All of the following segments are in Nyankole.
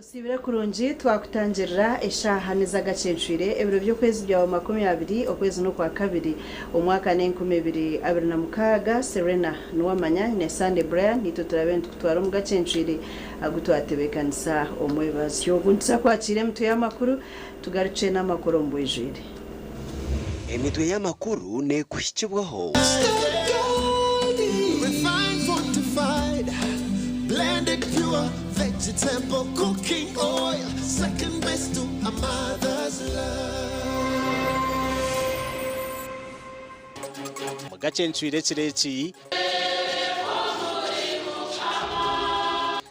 Osiibire kurungi twakutangirira eshaaha n'ez'agacencwire ebiro by'okwezi byawe 20 okwezi n'okwakabiri omwaka n'enkumi ibiri abiri na mukaaga Serena Nuwamanya nyine Sunday Brian naitwe turabe nitukutwara omu gacencwire agu twatebeekanisa omwebazyo ogu nituza kwakiira emitwe y'amakuru tugarukye n'amakuru omu bwijwire. Emitwe y'amakuru neekuhikibwaho. Refined, fortified, blended pure vegetable cooking oil, second best to a mother's love. Omu gacencwire ekiro eki,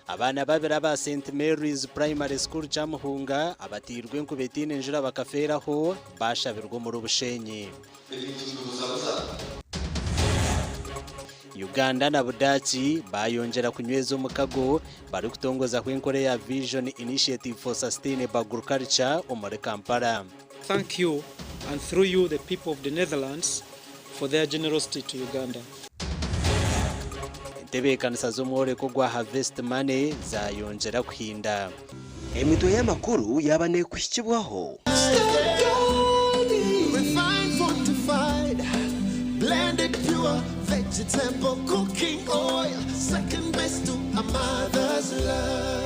abaana babiri aba St Mary's Primary School Kyamuhunga abateirwe enkuba etaine njura bakafeeraho baashabirwa omuri Bushenyi. Ebintu nibibuzabuza. Uganda na Budaaki baayongyera kunyweza omukago barikutongozaho enkora eya Vision Initiative for Sustainable Agriculture omuri Kampala. Thank you and through you the people of the Netherlands for their generosity to Uganda. Entebeekanisa z'omworeko gwa Harvest Money zaayongyera kuhinda. Emitwe y'amakuru yaaba neekuhikibwaho. Refined, fortified, blended pure vegetable cooking oil, second best to a mother's love.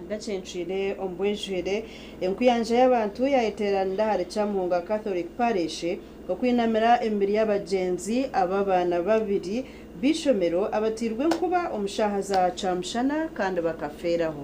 Gacencwire omu bwijwire enkuyanja y'abantu yayeteeranira ahari Kyamuhunga Catholic Parish okwinamira emibiri y'abagyenzi ab'abaana babiri b'eishomero abateirwe enkuba omu shaaha za kyamushana kandi bakafeeraho.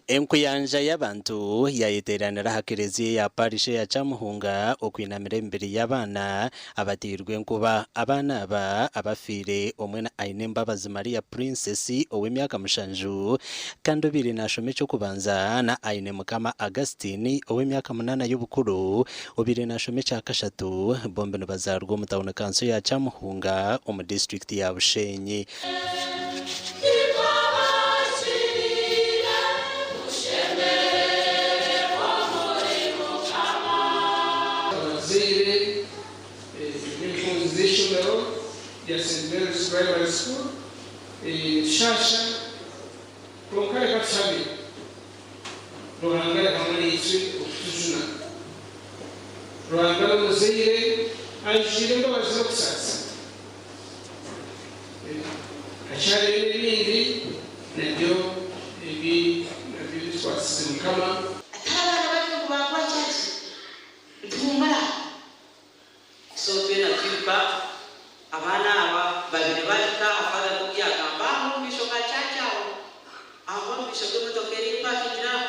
Enkuyanja y'abantu yayeteeranira aha kereziya ya parish eya Kyamuhunga okwinamira emibiri y'abaana abateirwe enkuba. Abaana aba abafiire omwe na Ainembabazi Maria Princess ow'emyaka mushanju kandi obaire naashoma eky'okubanza na Ainemukama Augustine ow'emyaka munaana y'obukuru obaire naashoma ekya kashatu bombi nibazaarwa omu tauni kanso ya Kyamuhunga omu disiturikiti ya Bushenyi. Abazaire n'empunzi z'eishomero rya St Mary's Primary School nitushaasha kwonka reka tushabe Ruhanga ari hamwe naitwe okutujuna. Ruhanga n'omuzaire aijwire embabazi n'okusaasira. Hakyariyo n'ebindi nabyo ebi nabyo bitukwasize Mukama. Atari abaana bari ngu bangwa kyaki nituhumura. So twena twiruka abaana aba babire bahika aha father nkoku yagamba aho omu maisho ga church aho aho omu maisho g'emotoka eri epakingire aho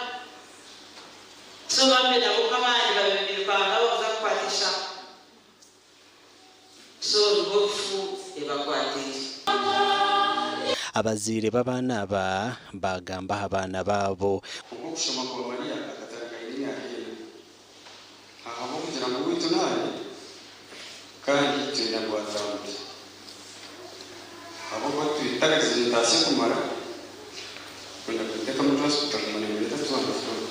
so bamwe nabo nk'abandi babire nibirukanga bakuza kukwata eshaho so nibwo rufu ebakwatiire. Abazaire b'abaana aba baagamba aha baana baabo. Kwonka okushoma kwa Maria akatandika aine emyaka ena. Ahabw'okugira ngu owaitu naari kandi twenda ngu atambure. Ahabw'okuba tutakagize entaasya kumara, kwenda kumuteekamu transport kumara eminota tubanza kukora.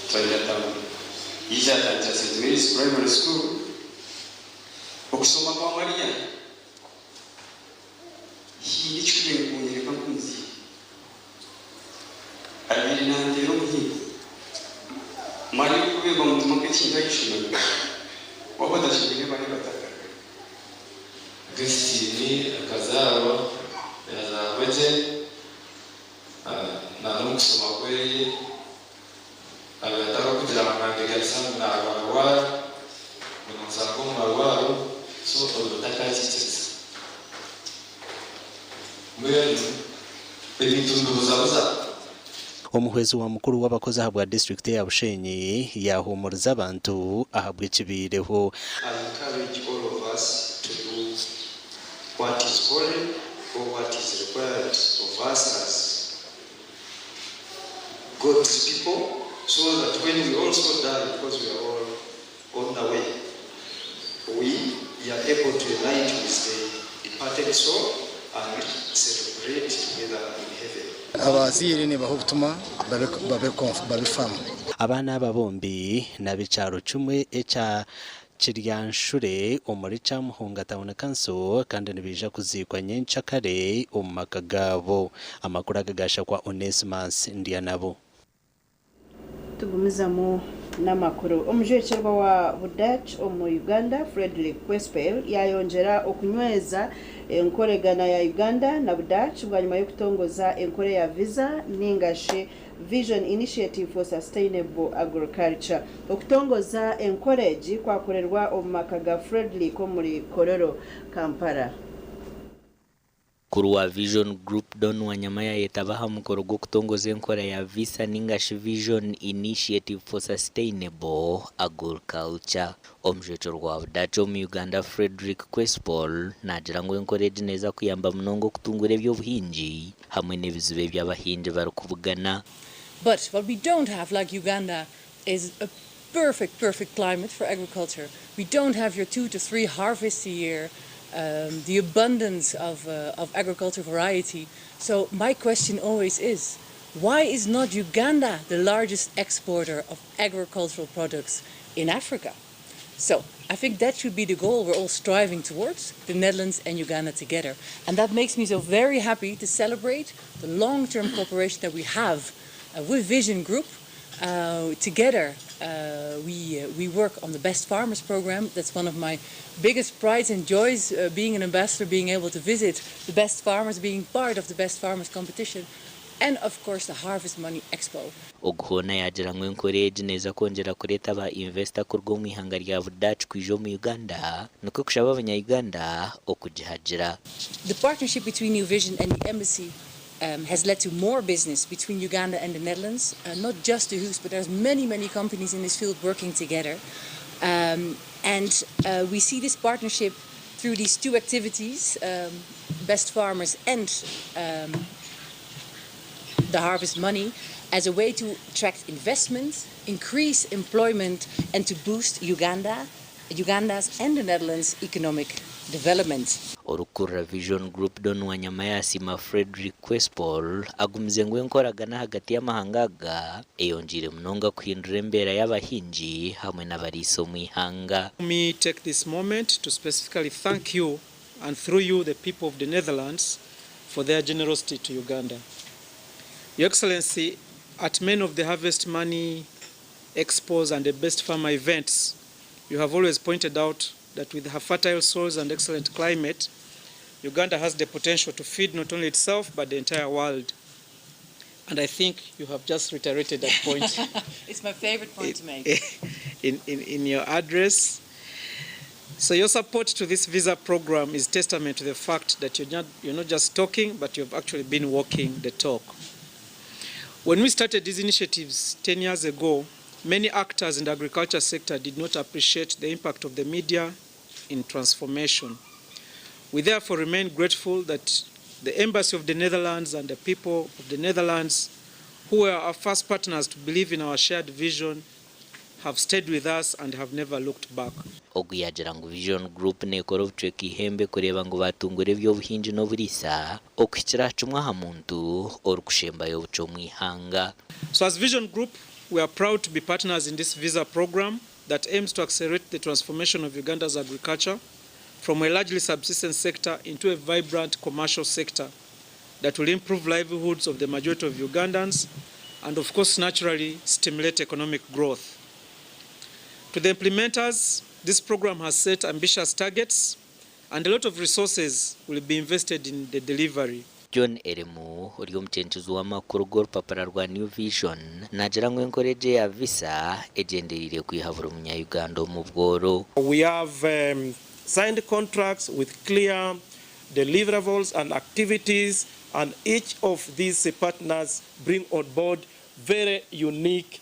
Turagira atambure. Yaija yatandikira St Mary's Primary School. Okushoma kwa Maria haine ekikubaire nikunyereka nk'omuzaire. Abaire nanteera omuhimbo. Manya orikubeegwa mutima nk'ekintu aha ishomero, waaba otakigwire bari batakarugayo. Christine akazaarwa yazaarwa gye na n'omukushoma kweye abe atarikugira ngu nanteganisa ngu narwararwara ngu ninsanga omu marwariro. omuntu takakiikiriza. Mbwenu ebintu nibibuzabuza. Omuhwezi wa mukuru w'abakozi ahabwa disiturikiti eya Bushenyi yahuumuriza abantu ahabw'ekibaireho. I encourage all of us to do what is holy or what is required of us as God's people so that when we also die, because we are all on the way, we are able to unite with the departed soul and celebrate together in heaven. Abazaire nibaha obutuma babe firm. Abaana aba bombi n'ab'ekyaro kimwe ekya Kiryanshure omuri Kyamuhunga Town Council kandi nibaija kuziikwa nyenkyakare omu maka gaabo. Amakuru aga gashakwa Onesmus Ndyanabo. Tugumizamu n'amakuru. Omujwekyerwa wa Budutch omu Uganda Frederick Kwespel yayongyera okunyweza enkoregana ya Uganda na Budutch bwanyima y'okutongoza enkore ya visa ningashi Vision Initiative for Sustainable Agriculture. Okutongoza enkora egi kwakorerwa omu maka ga Frederick omuri Kololo, Kampala. Mukuru wa Vision Group Don Wanyama yayetaba aha mukoro gw'okutongoza enkora ya Visa ningashi Vision Initiative for Sustainable Agriculture. Omujwekyerwa wa Budutch omu Uganda Frederick Kwespol naagira ngu enkora egi neeza kuyamba munonga okutungura eby'obuhingi hamwe n'ebizibu ebi abahingi barikubugana. But what we don't have, like Uganda, is a perfect, perfect climate for agriculture. We don't have your 2 to 3 harvests a year, the abundance of agriculture variety. So my question always is, why is not Uganda the largest exporter of agricultural products in Africa? So I think that should be the goal we're all striving towards, the Netherlands and Uganda together. And that makes me so very happy to celebrate the long-term cooperation that we have with Vision Group. Together, we work on the Best Farmers program. That's one of my biggest prides and joys, being an ambassador, being able to visit the best farmers, being part of the Best Farmers competition, and of course the Harvest Money Expo. Ogu hoona yaagira ngu enkora egi neeza kwongyera kureeta aba investor kuruga omu ihanga rya Budutch kwija omu Uganda nikwo kushaba abanya-Uganda okugihagira. The partnership between New Vision and the embassy has led to more business between Uganda and the Netherlands. Not just De Hoos, but there's many, many companies in this field working together. And we see this partnership through these two activities, Best Farmers and the Harvest Money, as a way to attract investment, increase employment, and to boost Uganda's and the Netherlands' economic development. Orukurira Vision Group Don Wanyama yasiima Frederick Kwespol agumize ngu enkoragana hagati y'amahanga aga eyongiire munonga kuhindura embeera y'abahingi hamwe n'abariisa omu ihanga. Let me take this moment to specifically thank you and through you the people of the Netherlands for their generosity to Uganda. Your Excellency, at many of the Harvest Money expos and the Best Farmer events, you have always pointed out that with her fertile soils and excellent climate, Uganda has the potential to feed not only itself but the entire world. And I think you have just reiterated that point It's my favorite point to make. in your address. So your support to this visa program is testament to the fact that you're not just talking, but you've actually been walking the talk. When we started these initiatives 10 years ago, many actors in the agriculture sector did not appreciate the impact of the media in transformation. We therefore remain grateful that the Embassy of the Netherlands and the people of the Netherlands, who were our first partners to believe in our shared vision, have stayed with us and have never looked back. Ogu yagira ngu Vision Group nekora obucweka ihembe kureeba ngu batungura eby'obuhingi n'oburiisa okuhikira aha kimwe aha muntu orikushembayo obucwe omu ihanga. So as Vision Group, we are proud to be partners in this visa program that aims to accelerate the transformation of Uganda's agriculture from a largely subsistence sector into a vibrant commercial sector that will improve livelihoods of the majority of Ugandans and, of course, naturally stimulate economic growth. To the implementers, this program has set ambitious targets and a lot of resources will be invested in the delivery. John Eremu ori omucencuzi w'amakuru g'orupapura rwa New Vision naagira ngu enkora egi eya visa egyendereire kwiha buri munya-Uganda omu bworo. We have signed contracts with clear deliverables and activities, and each of these partners bring on board very unique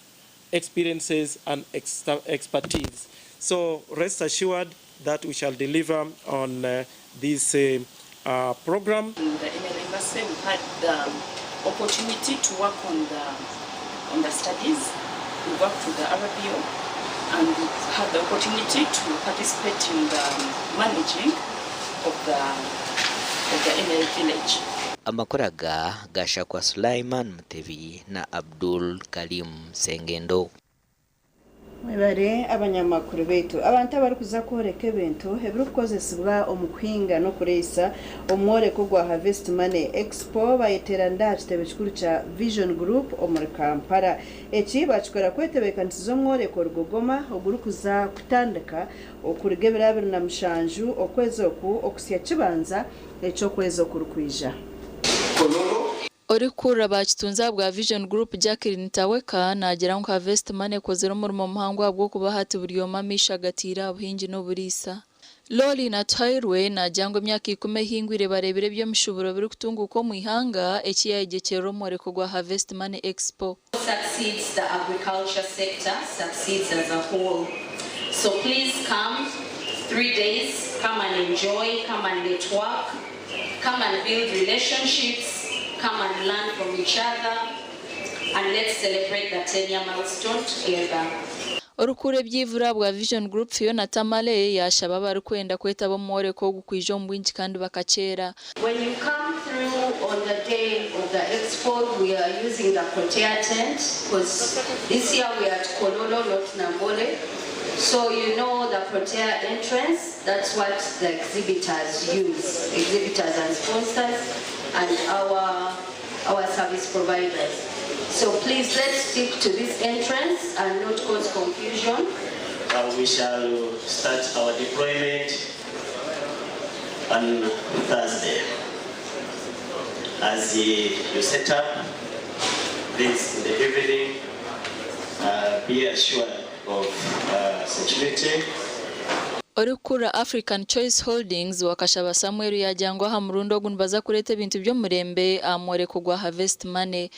experiences and expertise. So rest assured that we shall deliver on this program. In the NL Embassy, we had the opportunity to work on the studies. We worked with the RBO, and we had the opportunity to participate in the managing of the NL village. Amakuru aga gashakwa Sulaiman Mutebi na Abdul Karim Sengendo. Mwebare abanyamakuru baitu abantu abarikuza kworeka ebintu ebirikukozesibwa omu kuhinga n'okureisa omworeko gwa Harvest Money Expo bayeteranira aha kitebe kikuru kya Vision Group omuri Kampala. Eki bakikora kwetebeekanisiza omworeko rugogoma ogurikuza kutandika okuruga ebiro 27 okwezi oku okusya kibanza eky'okwezi okurikwija. Orikukurira bakitunze bwa Vision Group Jacqueline Taweka naagira ngu Harvest Money ekozire omurimo muhango ahabw'okuba hati buri omwe amaisho agatiire aha buhingi n'oburiisa. Loli Natuhairwe naagira ngu emyaka 10 ehingwire bareebire eby'emishuburo birikutunguuka omu ihanga eki yayegyekyerera omworeko gwa Harvest Money Expo. Succeeds the agriculture sector, succeeds as a whole. So please come, 3 days, come and enjoy, come and network, come and build relationships, come and learn from each other, and let's celebrate the 10-year milestone together. Orukura ebyivura bwa Vision Group Fiona Tamale yashaba abarikwenda kwetaba omworeko ogu kwija omu bwingi kandi bakakyera. When you come through on the day of the expo, we are using the Protea tent because this year we are at Kololo, not Nambole. So you know the Protea entrance, that's what the exhibitors use, exhibitors and sponsors and our service providers. So please let's stick to this entrance and not cause confusion. We shall start our deployment on Thursday. As you set up this in the evening, be assured of security. Orikukura African Choice Holdings wakashaba Samuel yajangwa aha murundi ogu nibaza kureeta ebintu by'omurembe aha mworeko gwa Harvest Money.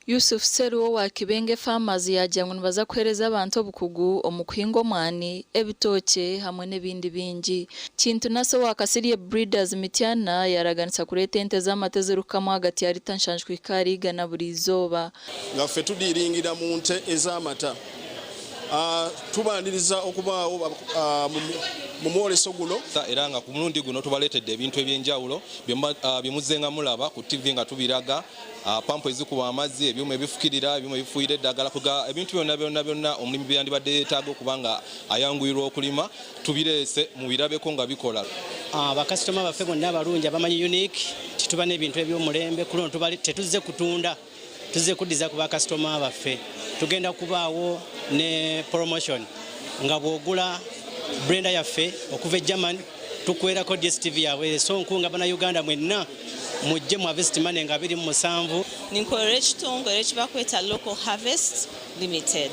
Yusuf Seruwo wa Kibenge Farmers yagira ngu nibaza kuheereza abantu obukugu omu kuhinga omwani, ebitookye hamwe n'ebindi bingi. Kintu Nase wa Kasirye Breeders Mityana yaraganisa kureeta ente z'amata ezirikukamwa hagati ya lita 7 kuhika ahari 100 buri izooba. Nga ffe tudiiringira mu nte ez'amata. Tubaniriza okubaawo mu mwoleso guno. Era nga ku mulundi guno tubaleetedde ebintu eby'enjawulo bye muzzenga mulaba ku TV nga tubiraga, pampu ezikuba amazzi, ebyuma ebifukirira, ebyuma ebifuuyira eddagala, ebintu byonna byonna byonna omulimi bye yandibadde yeetaaga okuba nga ayanguyirwa okulima, tubireese mubirabeko nga bikola. Bakasitoma baffe bonna abalungi abamanyi Unique, tituba n'ebintu eby'omulembe, ku luno tetuzze kutunda, tuzze kuddiza ku bakasitoma baffe. Tugenda kubaawo ne promotion nga bw'ogula blender yaffe okuva e German tukwerako DStv yaabwe. So nkunga bannayuganda mwenna mujje mu Harvest Money nga 27. Ninkorera ekitongole ekibakweta Local Harvest Limited.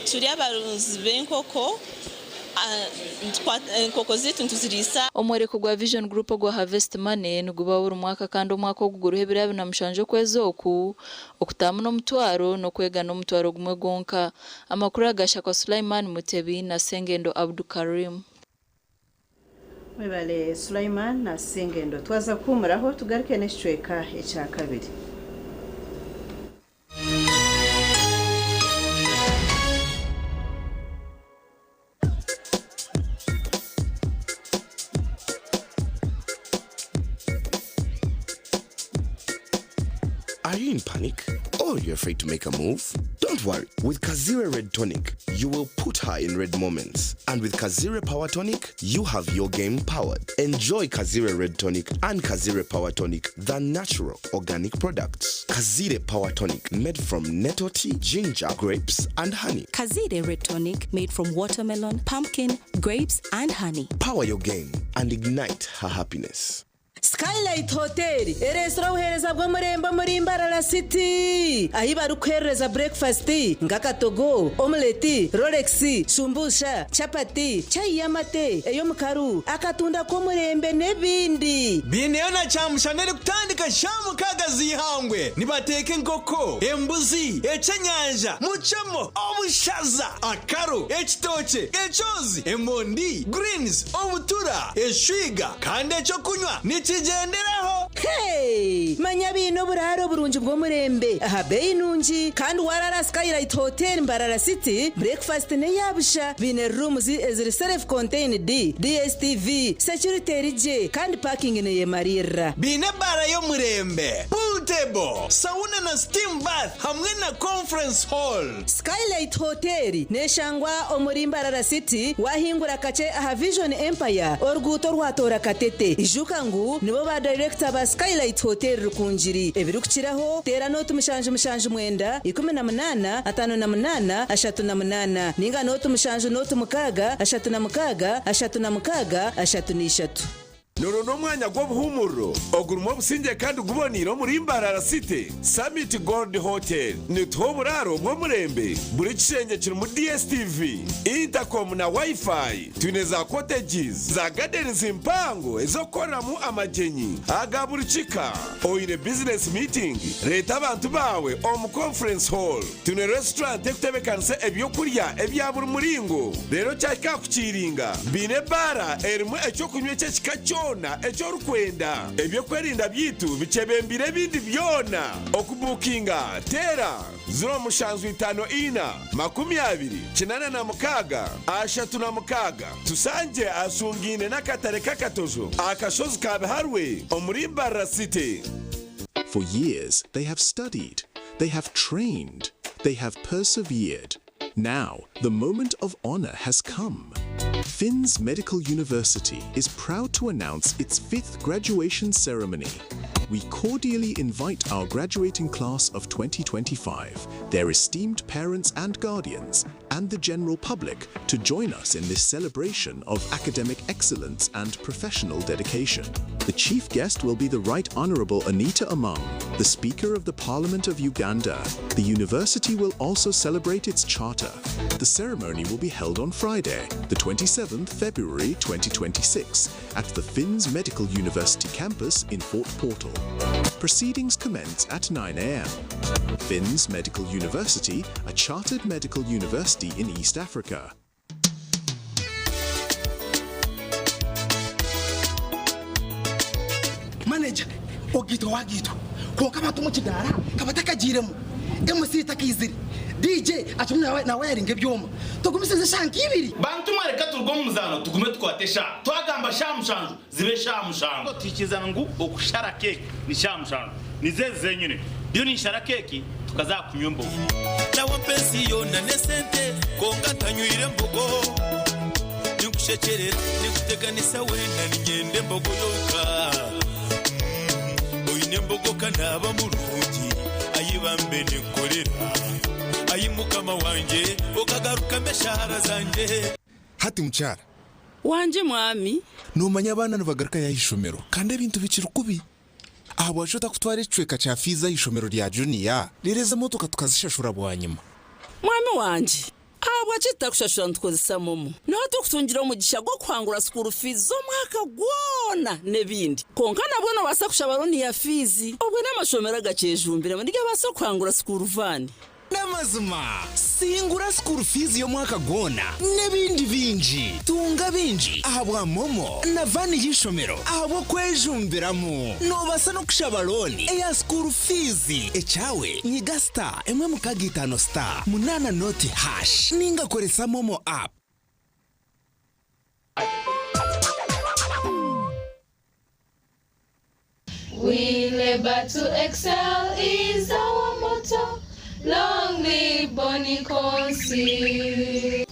Turi abarunzi b'enkoko, enkoko zaitu nituziriisa. Omworeko gwa Vision Group ogwa Harvest Money nigubaho buri mwaka kandi omwaka ogu guriho ebiro 27 okwezi oku, okutaamu n'omutwaro n'okwega n'omutwaro gumwe gwonka. Amakuru agashakwa Sulaiman Mutebi na Sengendo Abdukarim. Mwebale Sulaiman na Sengendo. Twaza kuhumuraho tugaruke n'ekicweka ekya kabiri. Are you in panic? Or you're afraid to make a move? Don't worry. With Kazire Red Tonic, you will put her in red moments. And with Kazire Power Tonic, you have your game powered. Enjoy Kazire Red Tonic and Kazire Power Tonic, the natural organic products. Kazire Power Tonic, made from nettle tea, ginger, grapes, and honey. Kazire Red Tonic, made from watermelon, pumpkin, grapes, and honey. Power your game and ignite her happiness. Skylight Hotel ereetsire obuheereza bw'omurembe omuri Mbarara City ahi barikukuheerereza burekifasiti nk'akatogo, omuleti, rolex, shumbusha, chapati, chai y'amate, ey'omukaru, akatunda k'omurembe n'ebindi. Baineyo na kyamushana erikutandika shaaha mukaaga z'eihangwe. Nibateeka enkoko, embuzi, ekyenyanja, muchomo, obushaza, akaro, ekitookye, ekyozi, emondi, greens, obutura, eshwiga kandi ekyokunywa nikigyenderaho. Hey! Manya baine oburaaro burungi bw'omurembe aha beeyi nungi kandi waraara Skylight Hotel Mbarara City, breakfast n'eya busha. Baine rooms eziri self contained, DSTV, security eri gye kandi parking neyemariirira. Baine ebaara y'omurembe, pool table, sauna na steam bath hamwe na conference hall. Skylight Hotel neshangwa omuri Mbarara City wahingura kakye aha Vision Empire oruguuto orwatoora Katete. Ijuka ngu nibo ba dayirekita ba Skylight Hotel Rukungiri. Ebirikukiraho teera nooti 779 18 58 38 ninga nooti 7 nooti 6 36 36 33. Nuru n'omwanya gw'obuhuumuriro ogurimu obusingye kandi guboneire omuri Mbarara City. Summit Gold Hotel netuha oburaaro bw'omurembe. Buri kishengye kirimu DSTV, intercom na Wi-Fi. Twine za cottages, za gardens mpango ez'okukoreramu amagyenyi aga buri kika. Oine business meeting, reeta abantu baawe omu conference hall. Twine restaurant ekutebekanisa ebyokurya ebya buri muringo. Reero kyahika aha kukiiringa, baine ebaara erimu ekyokunywa eky'ekika kyona eki orikwenda. Ebyokwerinda byaitu bikyebembeire ebindi byona. Okubuukinga, teera 0754 20 86 Tusangye ahashungaine n'akatare k'akatojo aha kashozi ka Biharwe omuri Mbarara City. For years, they have studied, they have trained, they have persevered. Now, the moment of honor has come. Finn's Medical University is proud to announce its fifth graduation ceremony. We cordially invite our graduating class of 2025, their esteemed parents and guardians, and the general public to join us in this celebration of academic excellence and professional dedication. The chief guest will be the Right Honorable Anita Among, the Speaker of the Parliament of Uganda. The university will also celebrate its charter. The ceremony will be held on Friday, the 27th February 2026, at the Finns Medical University campus in Fort Portal. Proceedings commence at 9 a.m. Finns Medical University, a chartered medical university in East Africa. Manager, ogaitwa wagaitwa kwonka abantu omu kidaara nkaba ntakagiiremu, MC takaizire, DJ akirimu nawayaringa ebyoma, tugumisirize eshaaha nka ibiri. Bantu mwe reka turuge omu muzaano tugume tukwate eshaaha. Twagamba shaaha mushanju zibe shaaha mushanju. Twikiriza ngu okushara keeki ni shaaha mushanju. Nizo ezi zenyine. Ndiyo ninshara keeki tukaza aha kunywa embogo. Nawe mpa ensi yoona n'esente kwonka ntanywire mbogo. Ninkushekyerera, ninkuteganisa weena niinyenda embogo yonka. Oine embogo ka naaba murungi, ayi bambe ninkukorera. Ayi Mukama wangye, okagarukamu eshaara zangye. Hati mukyara. Wangye mwami. Noomanya abaana nibagarukayo aha ishomero kandi ebintu bikiri kubi. Ahabwaki otakutwara ekicweka kya fiizi aha ishomero rya juniya reero ezo emotoka tukazishashura bwanyima? Mwami wangye, ahabwaki tutakushashura nitukozesa momo? Niho turikutungira omugisha gw'okuhangura sukuuru fiizi z'omwaka gwona n'ebindi. Kwonka nabwo noobaasa kushaba looni ya fiizi. Obwo n'amashomero agakyejumbiremu nigabaasa kuhangura sukuuru vaani. N'amazima, singura school fees y'omwaka gwona n'ebindi bingi. Tunga bingi ahabwa MoMo na vaani y'eishomero ahabw'okwejumbiramu. Noobaasa n'okushaba looni eya school fees. Ekyawe, nyiga star emwe mukaaga itaano star munaana nooti hash ninga koresa MoMo app. We labor to excel is our motto. Long live Bonny Council.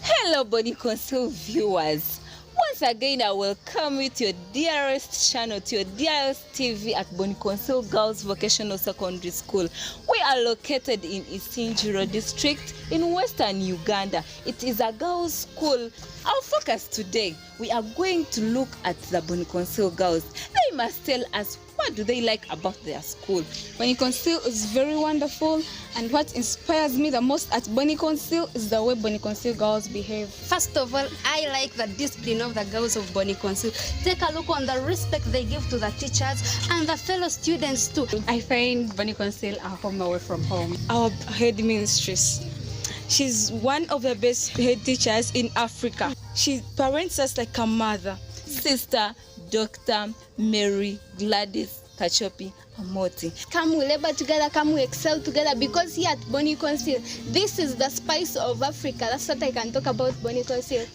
Hello, Bonny Council viewers. Once again, I welcome you to your dearest channel, to your dearest TV at Bonny Council Girls Vocational Secondary School. We are located in Isingiro District in Western Uganda. It is a girls' school. Our focus today, we are going to look at the Bonny Council girls. They They must tell us what do they like about their school. Bonny Conceal is very wonderful, and what inspires me the most at Bonny Conceal is the way Bonny Conceal girls behave. First of all, I like the discipline of the girls of Bonny Conceal. Take a look on the respect they give to the teachers and the fellow students too. I find Bonny Conceal a home away from home. Our head mistress, she's one of the best head teachers in Africa. She parents us like a mother. Sister Dr. Mary Gladys Kachopi Amoti. Come we labor together, come we excel together, because here at Bonny Conceal, this is the spice of Africa. That's what I can talk about Bonny Conceal.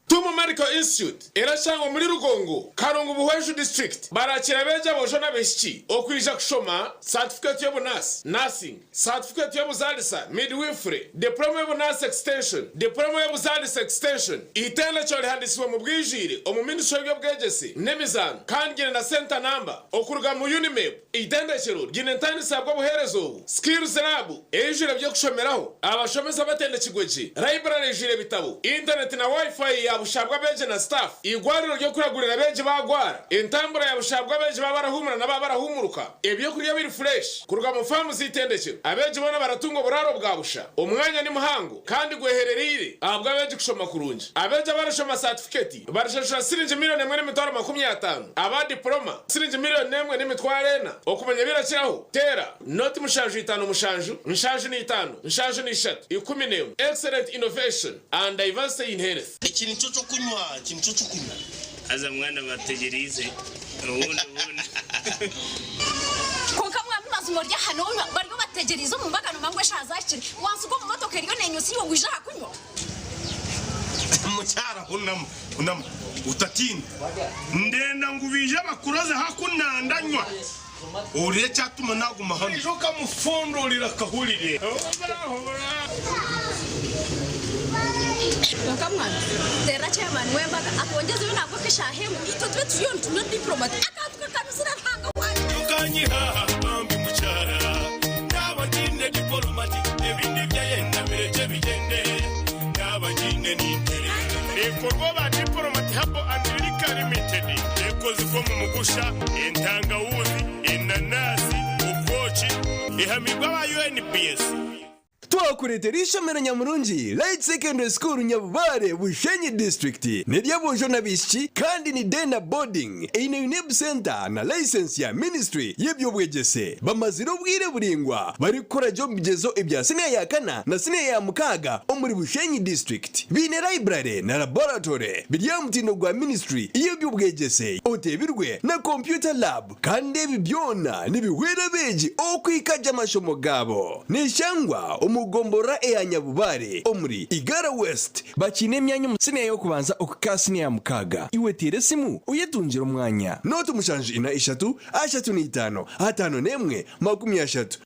Tumu Medical Institute erashangwa muri Rugongo, Karungu Buhweju District. Barakira abeegi aboojo n'abaishiki okwija kushoma certificate y'obunasi, nursing, certificate y'obuzaalisa, midwifery, diploma y'obunasi extension, diploma y'obuzaalisa extension. Eitendekero rihandisibwe mu bwijwire omu ministry y'eby'obwegyese n'emizaano kandi ryine na center number okuruga mu UNIMEB. Eitendekero ryine entandisa bw'obuheereza obu, skills lab eijwire eby'okushomeraho, abashomesa batendekirwe gye, library eijwire ebitabo, internet na wifi ya bushabwa abeegi na staff, eigwariro ry'okuragurira abeegi bagwara, entambura ya bushabwa abeegi baba barahumura n'ababa barahumuruka, ebyokurya biri fresh kuruga mu famu z'itendekero. Abeegi boona baratunga oburaaro bwa busha, omwanya ni muhango kandi gweherereire ahabwa abeegi kushoma kurungi. Abeegi abarashoma certificate barashashura siringi 1,050,000, aba diploma siringi 1,400,000. Okumanya birakiraho tera noti 7 57 75 73 11. Excellent innovation and diversity in health. Iki nicyo cyo kunywa, iki nicyo cyo kunywa. Aza mwana bategerize ubundi ubundi. Konka mwami mazima rya hano bariho bategereza mu mbagano mangwe shazakire wansi uko mu motoka eriyo nenyusi yo ngwija kunywa. Mukyara hunama hunama utatinda ndenda ngubije abakuroze hakunandanywa urire cyatuma naguma hano ejo kamufundurira akahurire. Konka mwana tera chairman wembaga atwongeze we ntabwo kishahemu ito tube turiyo ntumwe diplomat akatuka kanusira ntanga wanyu. Tukanyihaha bambi mukyara naba nyine diporomati ebindi byayenda bireke bigende naba nyine nintere Ekorwa ba Diporomati Habo and Lika Limited ekozibwa mu mugusha, entangawuzi, enanasi, obwoki, ihamirwa ba UNBS. Twakuretera ishomero nyamurungi Light Secondary School, Nyabubare, Bushenyi District. Ni ry'abojo n'abaishiki kandi ni day na boarding, eine UNEB center na license ya ministry y'ebyobwegyese. Bamazire obwire buringwa bari kukora gye omu bigezo ebya siniya ya kana na siniya ya mukaaga omuri Bushenyi District. Biine library na laboratory biri aha mutindo gwa ministry y'ebyobwegyese, otebirwe na computer lab, kandi ebi byona nibihwera abeegi okwikaja amashomo gaabo. Neshangwa omugombora eya Nyabubare omuri Igara West. Bakiine emyanya omu siniya y'okubanza okuka siniya ya mukaaga. Iwe teera esimu oyetungire omwanya noti 7 4 3 5 51 30.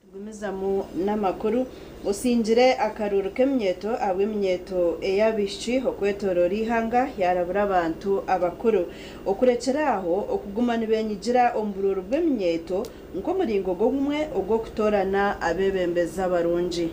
Tugumizamu n'amakuru. Osingire akaruru k'eminyeto ahabw'eminyeto ey'abaishiki okwetorora ihanga yarabura abantu abakuru okurekyera aho okuguma nibenyigira omu bururu bw'eminyeto nk'omuringo gumwe ogw'okutoorana abeebembezi abarungi.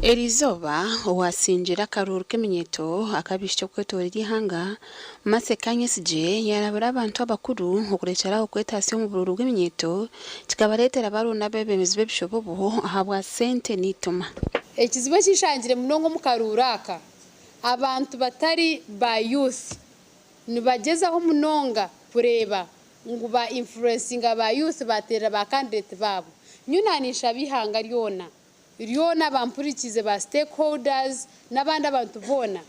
Eriizooba owasingira akaruru k'eminyeto ak'abaishiki okwetorora ihanga, Mercy Kanyesigye, yarabura abantu abakuru okurekyeraho okwetaasya omu bururu bw'eminyeto kikabareetera baronda abeebembezi b'ebishobobo ahabwa sente n'eituma. Ekizibu ekishangire munonga omu karuuru aka, abantu batari ba youth nibagyezaho munonga kureeba ngu ba influencinga ba youth bateerera ba candidate baabo. Nyowe ninshaba ihanga ryona ryona bampurikize, ba stakeholders n'abandi abantu boona,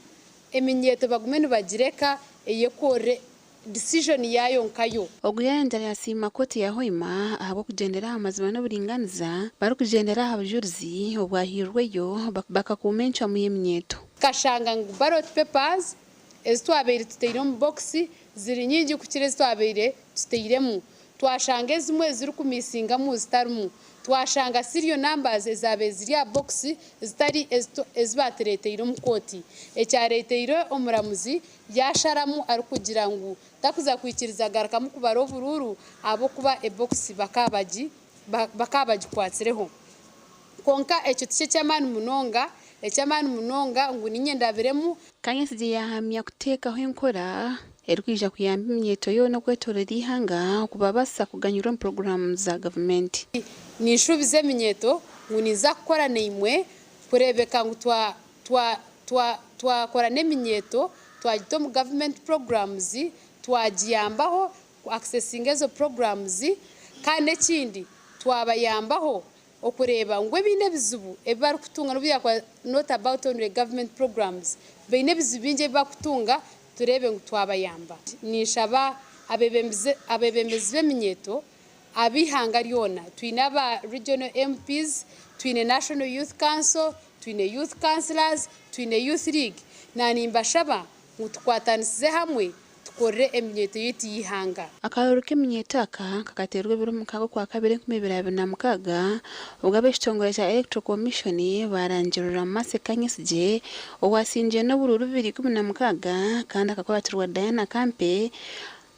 eminyeto bagume nibagireka eyekorere decision yayo nkayo. Ogu yayongera yasiima kooti ya Hoima ahabw'okugyendera aha mazima n'oburinganiza barikugyendera aha bujurizi obwahirweyo bakakuuma encwamu y'eminyeto. Kashanga ngu ballot papers ezi twabaire tuteire omu bokisi ziri nyingi kukira ezi twabaire tuteiremu. Twashanga ezimwe ezirikumisingamu zitarimu, twashanga serial numbers ezabaire ziri aha bokisi zitari ezi batureeteire omu kooti, ekyareeteire omuramuzi yasharamu arikugira ngu Takuza kwikiriza garukamu kubara oburuuru ahabw'okuba ebokisi bakaba bagikwatsireho. Kwonka ekyo tikyo eky'amaani munonga, eky'amaani munonga ngu niinye ndabiremu. Kanyesigye yahamya kuteekaho enkora erikwija kuyamba eminyeeto yoona okwetoorora eihanga okubabaasisa kuganyirwa omu puroguraamu za gavumenti. Ninshuubiza eminyeeto ngu ninza kukora naimwe kureebeka ngu twakora n'eminyeeto twagita omu gavumenti puroguramuzi, twagiyambaho ku accessinga ezo puroguramuzi kandi n'ekindi twabayambaho okureeba ngu ebindi ebizibu ebi barikutunga n'obu yaakuba not about only government programs, baine ebizibu bingi ebi barikutunga tureebe ngu twabayamba. Ninshaba abeebembezi b'eminyeeto ab'eihanga ryona, twine aba regional MPs, twine National Youth Council, twine Youth Councillors, twine Youth League, na nimbashaba ngu tukwatanisize hamwe tukorere eminyeeto yaitu y'eihanga. Akaruru k'eminyeeto aka kakateerwa ebiro mukaaga Okwakabiri 2026 obwo ab'ekitongore kya Electoral Commission baarangirira Mercy Kanyesigye owasingire n'oburuuru 216 kandi akakuratirwa Diana Kampe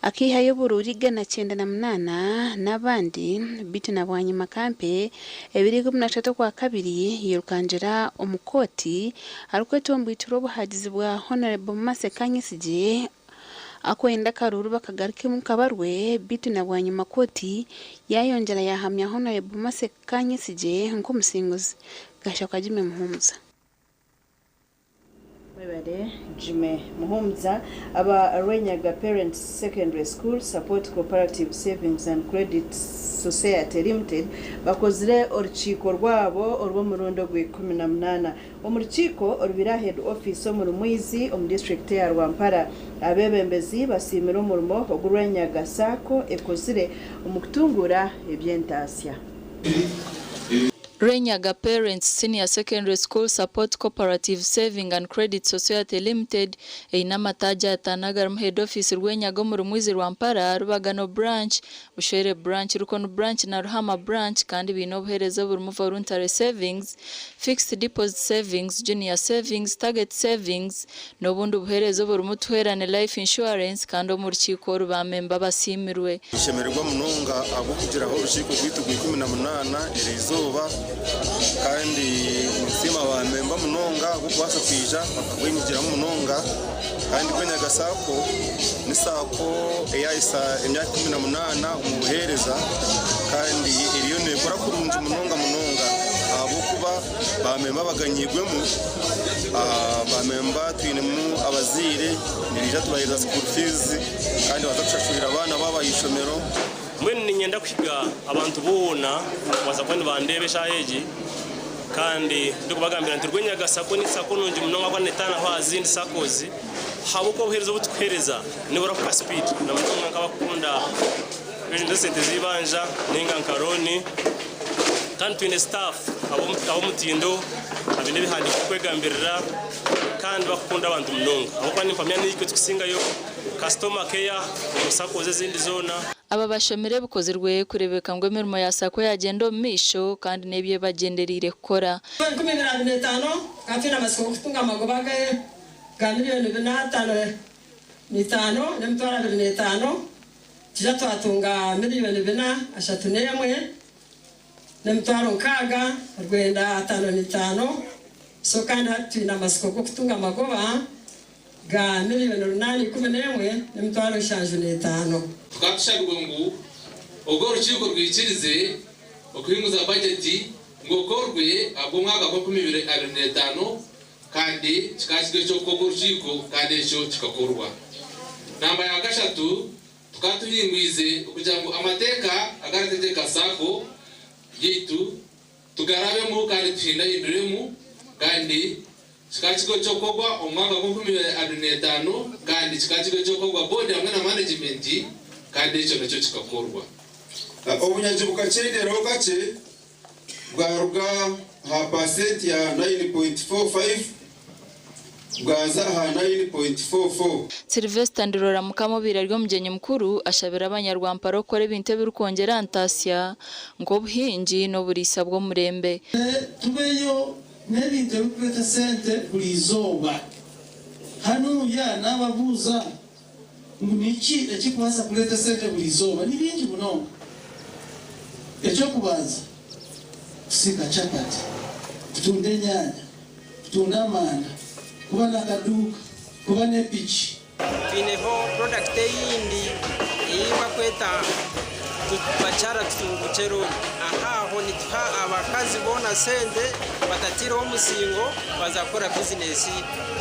akaihayo oburuuru 198 n'abandi beitu na bwanyima Kampe ebiro 13 Okwakabiri yairukangira omu kooti arikwetomboitera obuhagizi bwa Hon. Mercy Kanyesigye akwenda akaruuru bakagarukemu kabarwe beitu na bwanyima kooti yayongyera yahamya Hon. Mercy Kanyesigye nk'omusinguzi. Gashakwa Jimmy Muhumuza. Mwebale Jimmy Muhumuza. Aba Rwenyaga Parents Secondary School Support Cooperative Savings and Credit Society Limited bakozire orukiiko rwabo orw'omurundi ogwa18. Omu rukiiko orubire head office omu Rumwizi omu disitulikiti ya Rwampara, abeebembezi basiimire omurimo ogu Rwenyaga SACCO ekozire omu kutunguura eby'entaasya. Rwenyaga Parents Senior Secondary School Support Cooperative Saving and Credit Society Limited eine amataagi ataano agarimu head office Rwenyaga omu Rumwizi Rwampara, Rubagano Branch, Bushwere Branch, Rukono Branch na Ruhama Branch kandi baine obuheereza oburimu Voluntary Savings, Fixed Deposit Savings, Junior Savings, Target Savings n'obundi buheereza oburimu Tuheerane Life Insurance kandi omu rukiiko oru baamemba basiimirwe. Nishemererwa munonga ahabw'okugiraho orukiiko rwaitu rwa 18 eriizooba kandi ninsiima baamemba munonga ahabw'okubaasa kwija bakagwenyigiramu munonga kandi Rwenyaga SACCO ni SACCO eyaahisa emyaka 18 omu buheereza kandi eriyo neekora kurungi munonga munonga ahabw'okuba baamemba baganyiirwemu, baamemba twinemu abazaire nibaija tubaheereza school fees kandi baza kushashurira abaana baabo aha ishomero. Mbwenu niinyenda kuhiga abantu boona kubaasa kuba nibandeeba eshaaha egi kandi ndikubagambira nti Rwenyaga SACCO ni SACCO nungi munonga ahabw'okuba neetaanaho aha zindi SACCOs ahabw'okuba obuheereza obu turikuheereza niburahuka speed na munonga nk'abakukunda ebintu esente z'eibanja nainga nka looni kandi twine staff ab'omutindo abaine ebihandiiko birikwegambirira kandi bakukunda abantu munonga ahabw'okuba nimpamya niitwe turikusingayo customer care omu SACCOs ezindi zoona. Aba bashomire ebikozirwe kureebeka ngu emirimo ya SACCO yagyenda omu maisho kandi n'ebi ebagyendereire kukora. 2025 tukaba twine amatsiko g'okutunga amagoba ga miriyoni bina ataano n'eitaano n'emitwaro abiri n'etaano, twija twatunga miriyoni bina ashatu n'emwe n'emitwaro nkaaga rwenda ataano n'eitaano. So kandi hati twine amatsiko g'okutunga amagoba ga miriyoni runaana ikumi n'emwe n'emitwaro nshanju n'etaano. Tukaba tushabirwe ngu ogu orukiiko rwikirize okuhinguza bajeti ngu okorwe ahabw'omwaka gw'enkumi ibiri abiri n'etaano kandi kikaba kiri eky'okukorwa orukiiko kandi ekyo kikakorwa. Namba ya kashatu, tukaba tuhingwize okugira ngu amateeka agarikutegyeka sacco yaitu tugarabemu kandi tuhindahinduremu kandi kikaba kiri eky'okukorwa omu mwaka gw'enkumi ibiri abiri n'etaano kandi kikaba kiri eky'okukorwa boodi hamwe na manegimenti kandi ekyo nakyo kikakorwa. Obunyagi bukakyenderaho kakye bwaruga aha paasenti ya 9.45 bwaza aha 9.44. Sylvester Ndirora Mukama obaire ari omugyenyi mukuru ashabire abanyarwampara okukora ebintu ebirikwongyera aha ntaasya nk'obuhingi n'oburiisa bw'omurembe. Tubeyo n'ebintu ebirikureeta sente buri izooba. Hanuya naababuuza, Ngu niki ekirikubaasa kureeta esente buri izooba? Ni bingi munonga. Eky'okubanza, kusiika chapati, kutunda enyaanya, kutunda amanda, kuba n'akaduuka, kuba n'epiki. Twineho product eyindi ei bakweta Bakyara Tutungukye Loan. Aha aho nituha abakazi boona sente batataireho omusingo baza kukora bizinesi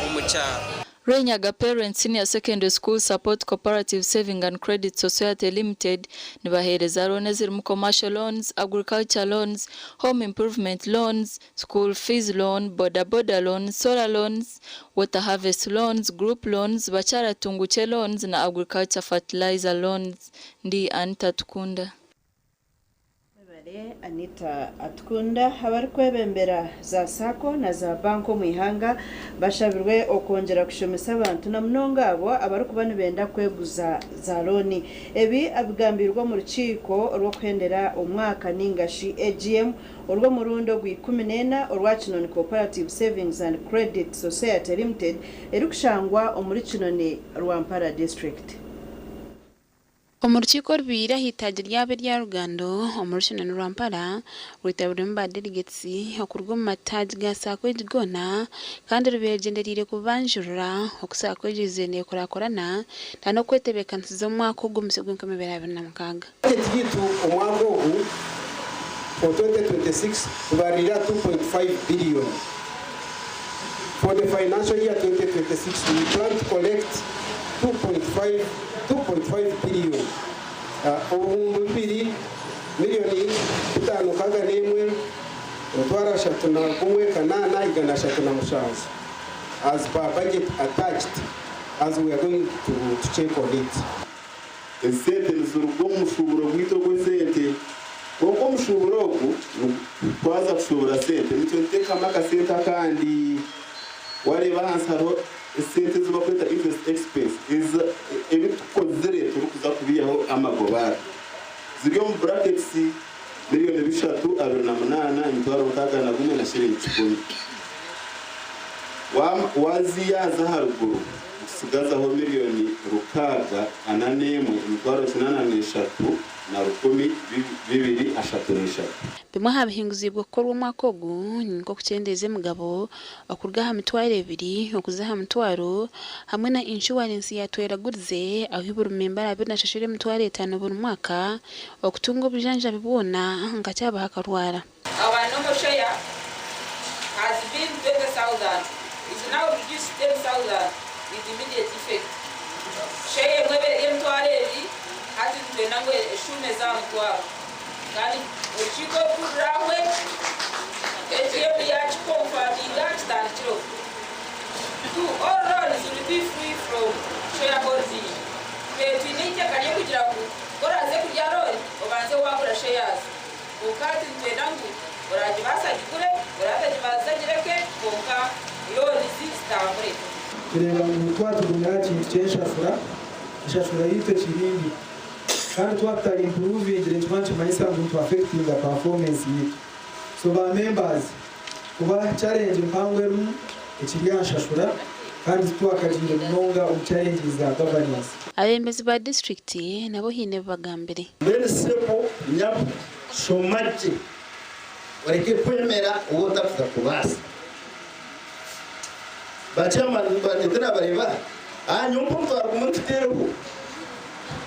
omu kyaro. Rwenyaga Parents Senior Secondary School Support Cooperative Saving and Credit Society Limited nibaheereza looni ezirimu commercial loans, agriculture loans, home improvement loans, school fees loan, boda boda loans, solar loans, water harvest loans, group loans, Bakyara Tungukye loans na agriculture fertilizer loans. Ndi Anita Tukunda. Mwebare Anita Atukunda. Abarikwebembera za Sacco na za banka omu ihanga bashabirwe okwongyera kushomesa abantu na munonga abo abarikuba nibenda kweguza za looni. Ebi abigambirwe omu rukiiko orw'okuhendera omwaka ningashi AGM orw'omurundi ogwa 14 orwa Kinoni Cooperative Savings and Credit Society Limited erikushangwa omuri Kinoni, Rwampara District. Omu rukiiko orubaire aha itaagi ryabo erya Rugando omuri Kinoni Rwampara rwetabirwemu ba delegates okuruga omu mataagi ga Sacco egi goona kandi rubaire rugyendereire kubanjurira oku Sacco egi eizire nekurakurana na n'okwetebeekanisiza omwaka ogu omusya ogw'enkumi ibiri abiri na mukaaga. Budget yaitu omwaka ogu for 2026 tubarira 2.5 billion. For the financial year 2026 we plan to collect 2.5 2.5 billion obuhumbi bubiri million bitaano nkaaga n'emwe emitwaro ashatu na gumwe kanaana igana ashatu na mushanju as per budget attached as we are going to, to check on it. Esente niziruga omu mushuuburo gwaitu ogw'esente. Kwonka omushuuburo ogu twaza kushuubura sente nitwe nituteekamu akasente akandi. Wareeba ahansi hariho esente ezi barikweta interest expense ebi tukozire turikuza kubiihaho amagoba aga. Ziri omu brackets miriyoni 328 601 na shiringi kikumi. Waziiha aha z'aharuguru nitutsigazaho miriyoni 641 803 233. Bimwe aha bihinguziibwe kukorwa omwaka ogu ni nk'okukyendeeza emigabo okuruga aha mitwaro ebiri okuza aha mutwaro hamwe na inshuwarensi ya Tweragurize ahu buri memba araabe nashashura emitwaro etaano buri mwaka okutunga obujanjabi bwona nka kyabaho akarwara. Our normal share has been 20,000 is now reduced to 10,000 with immediate effect. Share emwe eba eri emitwaro ebiri hati nitwenda ngu eshuume eze aha mutwaro kandi orukiiko orukuru rurahwe AGM yakikonfaminga kitandikireho. Two, all loans will be free from shareholding. Twine twine eiteeka ry'okugira ngu ku oraaze kurya loan obanze waagura shares. Kwonka hati nitwenda ngu oraagibaasa agigure, oraatagibaasa agireke kwonka loans zitambure. Tureeba ngu twatugumira aha kintu ky'enshashura, enshashura yaitu ekiri mbi kandi twaba tutari improvingire nikikuba nikimanyisa ngu nitu affectinga performance yaitu. So ba members kuba challenge mpango erimu ekiri aha nshashura kandi titwakagiire munonga omu challenges za governance. Abeebembezi ba disiturikiti nabo haine ebi bagambire. Mbwenu sebo nyabo shoma gye oreke kwemera ou otakuza kubaasa. Ba chairman nibanyeta nabareeba aha nyowe mpa omutwaro gumwe ntuteereho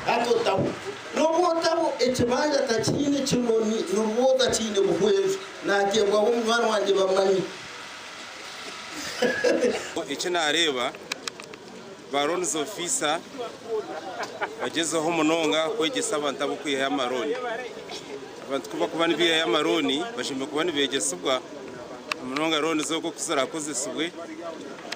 hati otaho. Nobu otaho ekibanja takiine kinoni nobu otakiine buhweju nateebwaho munywani wangye bamanyi. Eki naareeba, ba loans officer bagyezeho munonga kwegyesa abantu ab'okwihayo amarooni. Abantu ku bakuba nibaihayo amarooni bashemereire kuba nibeegyesibwa munonga looni z'okwo oku ziraakozesibwe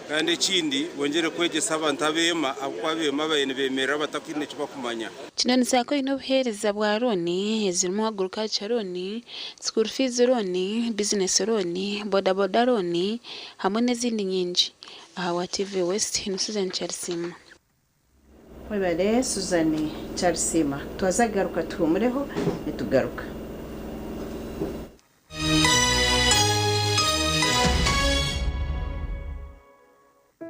kandi ekindi bongyere kwegyesa abantu abeema ahabw'okuba abeema babaire nibeemerera batakwine eki bakumanya. Kino ni Sacco eine obuheereza bwa looni ezirimu Agriculture loan, School fees loan, Business loan, Boda boda loan hamwe n'ezindi nyingi. Aha wa TV West ni Susan Kyarisiima. Mwebare Susan Kyarisiima. Twaza kugaruka tuhumureho nitugaruka.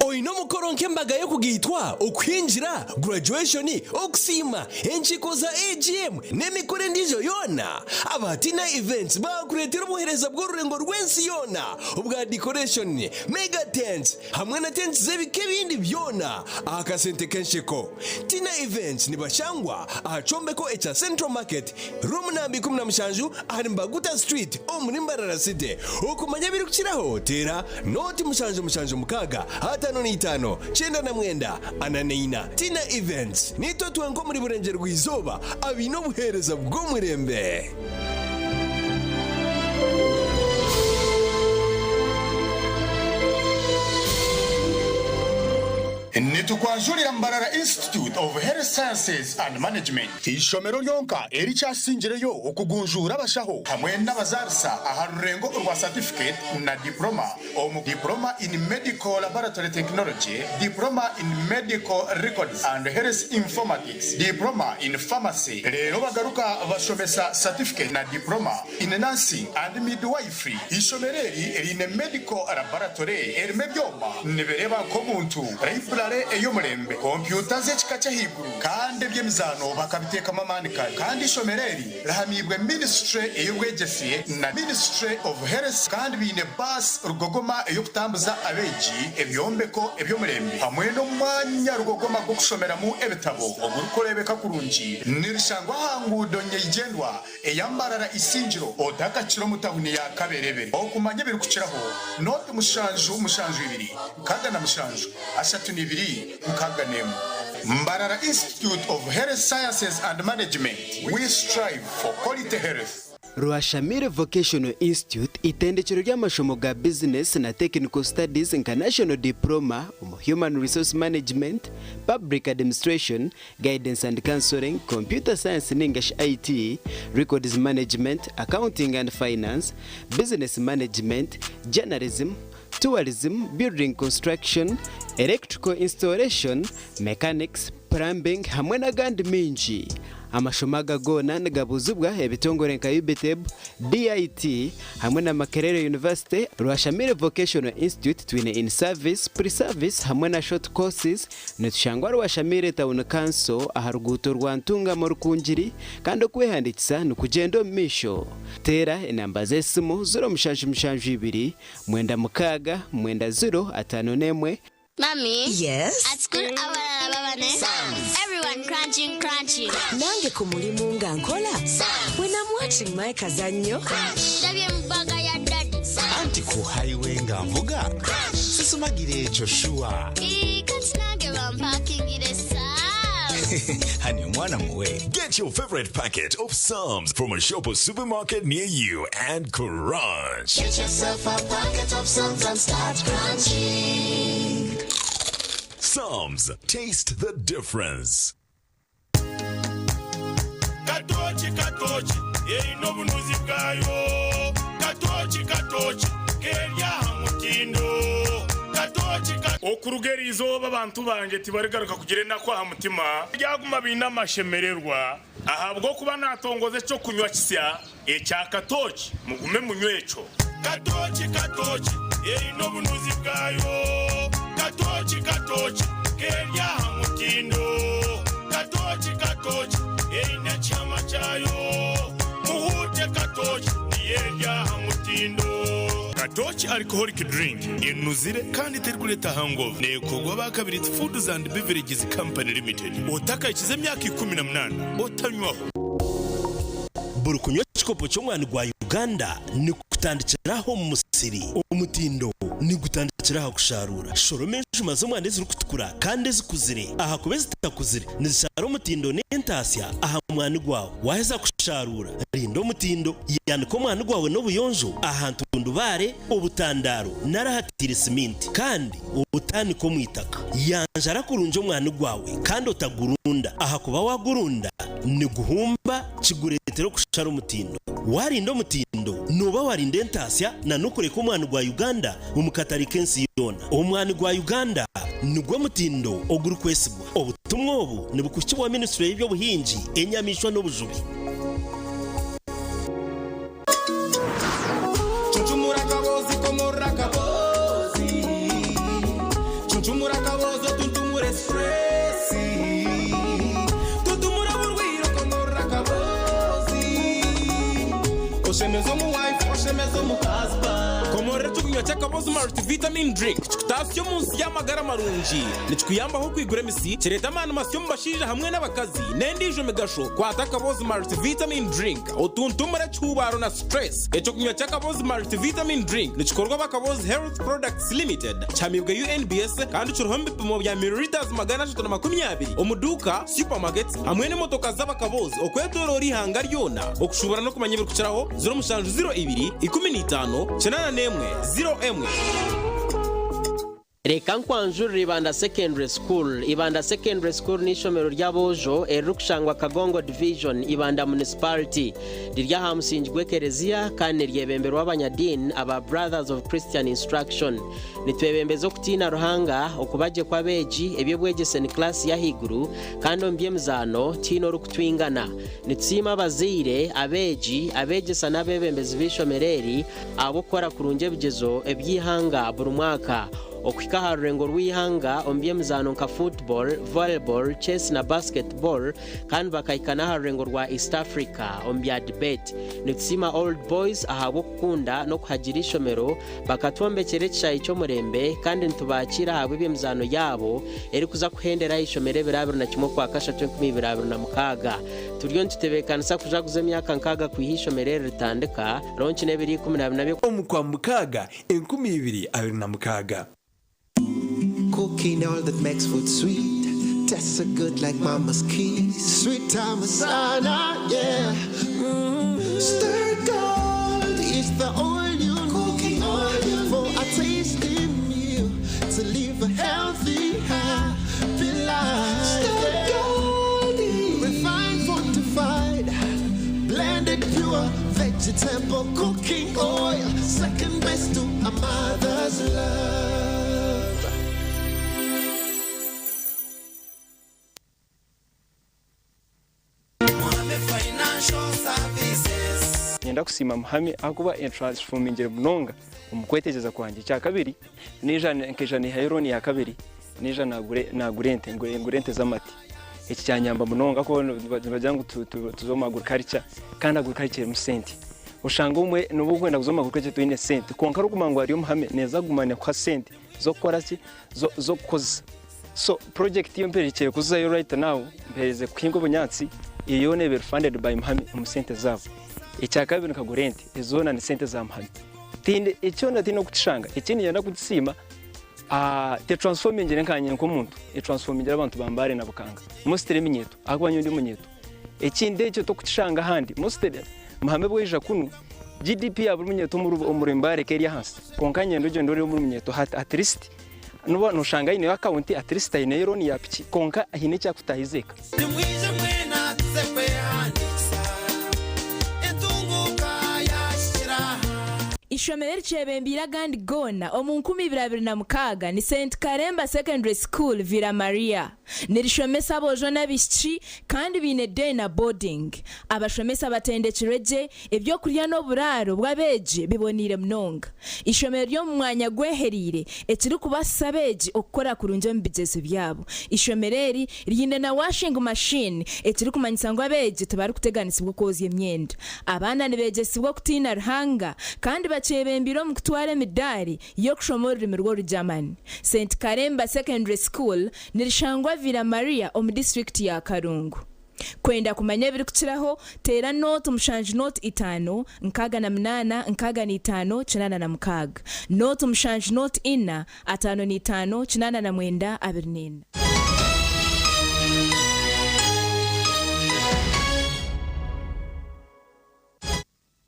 Oine omukoro nk'embaga y'okugaita. Okugaitwa, okuhingira, graduation, okusiima, enkiiko za AGM n'emikoro endiijo yoona. Aba Tina Events baakureetera obuheereza bw'orurengo rw'ensi yoona obwa decoration, mega tents hamwe na tents z'ebika ebindi byona aha kasente k'ensheko. Tina Events nibashangwa aha kyombeko ekya Central Market, room namba 17 ahari Mbaguta Street omuri Mbarara City. Okumanya ebirikukiraho teera nooti 776 55 99 44. Tina Events, Niitwe twenka omuri Burengyerwa-izooba abaine obuheereza bw'omurembe. Nitukwanjurira Mbarara Institute of Health Sciences and Management, eishomero ryonka erikyasingireyo okugunjuura abashaho hamwe n'abazaarisa aha rurengo orwa satifiketi na diploma omu Diploma in Medical Laboratory Technology, Diploma in Medical Records and Health Informatics, Diploma in Pharmacy reero bagaruka bashomesa satifiketi na Diploma in Nursing and Midwifery. Eishomero eri riine Medical Laboratory erimu ebyoma nibireeba nk'omuntu, Library ey'omurembe, kompyuta z'ekika ky'ahaiguru kandi eby'emizaano bakabiteekamu amaani kare. Kandi eishomero eri rihamiibwe Ministry ey'obwegyese na Ministry of Health kandi baine baasi rugogoma ey'okutambuza abeegi, ebyombeko eby'omurembe hamwe n'omwanya rugogoma gw'okushomeramu ebitabo ogurikureebeka kurungi. Nirishangwa aha nguudo nyeigyendwa eya Mbarara Isingiro otakakira omu tahuni ya Kaberebere. Okumanya ebirikukiraho, nooti 772 67 32 61. Mbarara Institute of Health Sciences and Management, we strive for quality health. Rwashamire Vocational Institute itendekero ry'amashomo ga bizinesi na Technical Studies nka National Diploma omu Human Resource Management, Public Administration, Guidance and Counselling, Computer Science ninga shi IT, Records Management, Accounting and Finance, Business Management, Journalism, Tourism, Building Construction, Electrical Installation, Mechanics, Plumbing hamwe n'agandi maingi. Amashomo aga goona nigabuuzibwa ebitongore nka UBITEB, DIT hamwe na Makerere University, Rwashamire Vocational Institute twine In Service, Pre Service hamwe na Short Courses. Nitushangwa Rwashamire Town Council aha ruguuto rwa Ntungamo Rukungiri kandi okwehandiikisa nikugyenda omu maisho. Teera enamba z'esimu 0772 96 90 51. Mummy. Yes? At school abalala baba ne Everyone crunching crunchy. Nange ku mulimu nga nkola. When I'm watching my kazannyo. Ndabye mu bag ya daddy. Anti ku highway nga nvuga. Sisumagira ekyo shuwa. Ii, kati nange bampakingire Honey, omwana muwe. Get your favorite packet of Psalms from a shop or supermarket near you and crunch. Get yourself a packet of Psalms and start crunching. Psalms, taste the difference. Katoki katoki eine obunuzi bwayo katoki katoki keri aha mutindo katoki Okuruga eri izooba abantu bangye tibarigaruka kugira enaku aha mutima, baryaguma baine amashemererwa, ahabw'okuba naatongoza eky'okunywa kisya ekya katooki, mugume munywe ekyo. Katooki katooki eine obunuzi bwayo, katooki katooki keri aha mutindo, katooki katooki eine ekihama kyayo, muhuute katooki niyo eri aha mutindo. Katooki Alcoholic Drink enuzire kandi terikureeta hangover neekorwa aba Kabirizi Foods and Beverages Company Limited. Otakahikize emyaka 18 otanywaho. Buri kunywa ekikopo ky'omwani gwa Uganda nikutandikira aha omu musiri. Omutindo nigutandikira aha kusharuura. Shoroma enjuma z'omwani ezirikutukura kandi ezikuzire ahakuba ezitakuzire nizishara omutindo n'entaasya aha mwani gwawe. Waaheza kusharuura, rinda omutindo. Yanika omwani gwawe n'obuyonjo aha ntundubaare, obutandaaro nari ahataire siminti kandi otaanika omu itaka. Yanjara kurungi omwani gwawe kandi otagurunda ahakuba waagurunda niguhumba kigureetera okushara omutindo. Waarinda omutindo, nooba waarinda entaasya na n'okureka omwani gwa Uganda omu katare k'ensi yoona. Omwani gwa Uganda nigwo mutindo ogurikwesigwa. Obutumwa obu nibukuhikibwa Minisitule y'eby'obuhingi, enyamaishwa n'obujubi. Cuncumura akaboozi komorora akaboozi Cuncumura akaboozi otuntumure. Oshemeza omu wife, oshemeza omu husband. Komorora ekyokunywa ky'akabozi Multivitamin Drink kikutaasya omu nsi y'amagara marungi. Nikikuyambaho kwigura emisi, kireeta amaani masya omu bashaija hamwe n'abakazi, n'endiijo migasho. Kwata akabozi Multivitamin Drink otuntumure ekihuubaaro na stress. Ekyokunywa ky'akabozi Multivitamin Drink nikikorwa aba Kabozi Health Products Limited, kihamiibwe UNBS kandi kiriho omu bipimo bya millilitres 320 omu duuka, supermarkets hamwe n'emotoka z'abakabozi okwetoroora eihanga ryona. Okushuubura n'okumanya ebirikukiraho, 0702 15 81 01. Reka nkwanjurire Ibanda Secondary School. Ibanda Secondary School n'eishomero ry'aboojo eririkushangwa Kagongo Division, Ibanda Municipality. Riri aha musingi gw'ekereziya kandi niryebemberwa abanyadiini aba Brothers of Christian Instruction. Nitwebembeza okutiina Ruhanga, okuba gye kw'abeegi, eby'obwegyese ni kilaasi y'ahaiguru kandi omu by'emizaano tihaine orikutwingana. Nitusiima abazaire, abeegi, abeegyesa n'abeebembezi b'eishomero eri ahabw'okukora kurungi ebigyezo eby'eihanga buri mwaka okuhika aha rurengo rw'eihanga omu by'emizaano nka football, volleyball, chess na basketball kandi bakahika n'aha rurengo rwa East Africa omu bya debate. Nitusiima Old Boys ahabw'okukunda n'okuhagira eishomero bakatwombekyera ekishaayi ky'omurembe kandi nitubakiira ahabw'eby'emizaano yaabo erikuza kuhendera aha ishomero ebiro 21 Okwakashatu 2026. Turiyo nitutebeekanisa kujaguza emyaka nkaaga kwiha eishomero eri ritandika, ronki n'ebiro 14 by'oku. Omu Kwamukaaga 2026. Cooking all that makes food sweet Tastes so good like mama's kiss Sweet Amasana, yeah Stir gold is the oil you Cooking oil For a tasty meal To live a healthy, happy life Stir gold Refined, fortified Blended pure vegetable cooking oil Second best to a mother's love Niinyenda kusiima Muhame ahakuba entransfomingire munonga omu kwetegyereza kwangye. Ekyakabiri, naija nkaija naihayo looni ya kabiri naija nagura ente, ngura ente z'amate. Eki kyanyamba munonga ahakuba nibagira ngu tuze omu agriculture kandi agriculture erimu sente. Oshanga obumwe noba orikwenda kuza omu agriculture toine sente kwonka orikumanya ngu hariyo Muhame neeza kuguma nekuha sente z'okukora ki? Z'okukozesa. So project yo mperekire kuzayo right now mpereze kuhinga obunyaatsi eyo yoona ebaire funded by Muhame omu sente zaabo. Ekyakabiri nkagura ente ezo zoona ni sente za Muhame. Tinde ekyona tinde okukishanga ekindi niinyenda kugisiima te transformingire nkanye nk'omuntu etransformingire abantu ba Mbale na Bukanga mostly eminyeeto ahakuba nyowe ndi omunyeeto. Ekindi ekyo tokukishanga ahandi mostly Muhame bwaija kunu GDP ya buri munyeeto omuri Mbale eka eri ahansi kwonka nyenda ogyende oreebe buri munyeeto at least Noba noshanga aineyo akawunti at least aineyo loan ya piki kwonka haine eki akutahiza eka. Nimwije mwena tuze kwehandiikisa, entunguuka yahikire aha. Eishomero erikyebembeire agandi goona omu 2026 ni Saint Karemba Secondary School Villa Maria. Nirishomesa aboojo n'abaishiki kandi baine day na boarding. Abashomesa batendekirwe gye, ebyokurya n'oburaaro bw'abeegi biboneire munonga. Eishomero ry'omu mwanya gwehereire ekirikubaasisa abeegi okukora kurungi omu bigyezo byabo. Eishomero eri riine na washing machine ekirikumanyisa ngu abeegi tibarikuteganisibwa okwozya emyenda. Abaana nibeegyesibwa okutiina Ruhanga kandi bakyebembeire omu kutwara emidaari y'okushoma orurimi rw'Orugyamani. Saint Karemba Secondary School nirishangwa Villa Maria omu disiturikiti ya Kalungu. Kwenda kumanya ebirikukiraho, teera nooti mushanju nooti itaano, 68, 65, 86. Nooti mushanju nooti ina, 55, 89, 24.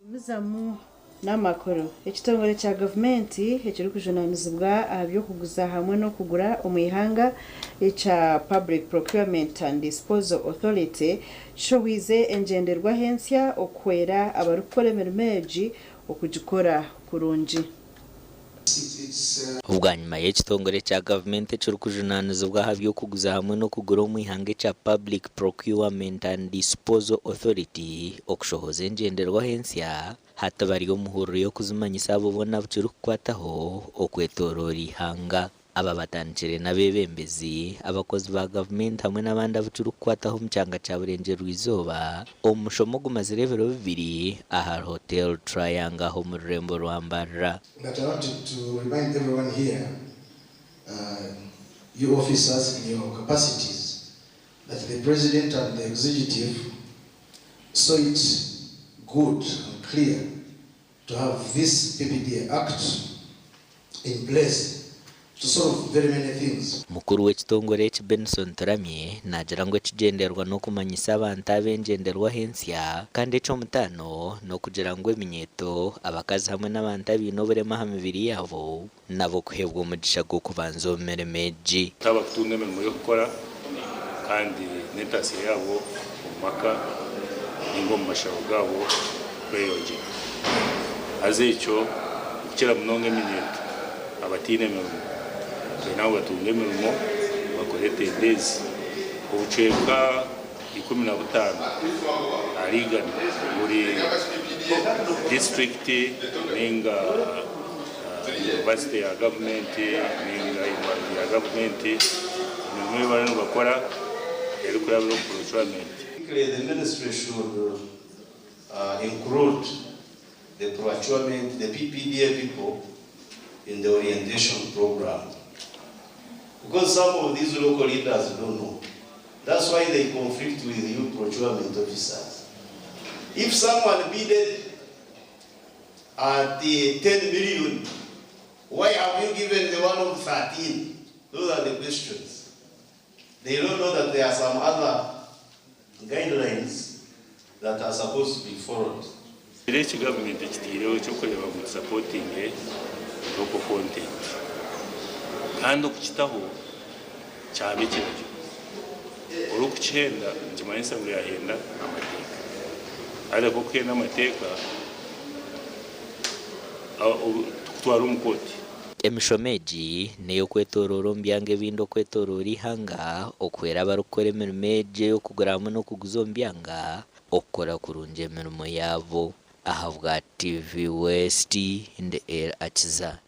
Gumizamu n'amakuru. Ekitongore kya gavumenti ekirikujunanizibwa aha by'okuguza hamwe n'okugura omu ihanga ekya Public Procurement and Disposal Authority kishohwize engyenderwaho ensya okuhwera abarikukora emirimo egi okugikora kurungi. Bwanyima y'ekitongore kya gavumenti ekirikujunaanizibwa aha by'okuguza hamwe n'okugura omu ihanga ekya Public Procurement and Disposal Authority okushohoza engyenderwaho ensya, hati bari omu hururu y'okuzimanyisa abo boona abu kirikukwataho okwetooroora eihanga. Aba batandikire n'abeebembezi, abakozi ba gavumenti hamwe n'abandi abu kirikukwataho omu kyanga kya Burengyerwa-izooba omu mushomo ogumazire ebiro bibiri ahari Hotel Triangle aha omu rurembo rwa Mbarara. But I wanted to remind everyone here, you officers in your capacities, that the President and the Executive saw it good and clear to have this PPDA Act in place to solve very many things. Mukuru w'ekitongore eki Benson Turamye naagira ngu ekigyendererwa n'okumanyisa abantu aba engyenderwaho ensya kandi eky'omutaano n'okugira ngu eminyeeto, abakazi hamwe n'abantu abaine oburema aha mibiri yaabo nabo kuheebwa omugisha gw'okubanza omu mirimo egi. Twaba kutunga emirimo y'okukora kandi n'entaasya yaabo omu maka ninga omu mashaho gaabo kweyongyera. Haza ekyo okukira munonga eminyeeto abataine mirimo twine ngu batunge emirimo bakore tendezi. Obucweka 15 ahari igana buri disiturikiti ninga yunivasite ya gavumenti ninga irwariro rya gavumenti emirimo ei bariyo nibakora erikurabira omu procurement. The ministry should include the procurement, the PPDA people in the orientation program. Because some of these local leaders don't know. That's why they conflict with you procurement officers. If someone bidded at the 10 million, why have you given the one of 13? Those are the questions. They don't know that there are some other guidelines that are supposed to be followed. Ekiro eki gavumenti ekitaireho eky'okureeba ngu tusapotinge local content kandi okukitaho kyaba ekiragiro. Orikukihenda nikimanyisa ngu yaahenda amateeka. Haza ku orikuhenda amateeka, tukutwara omu kooti. Emishomo egi n'ey'okwetoroora omu byanga ebindi okwetoroora eihanga okuhwera abarikukora emirimo egi ey'okugura hamwe n'okuguza omu byanga okukora kurungi emirimo yaabo. Ahabwa TV West, ndi El Akiza.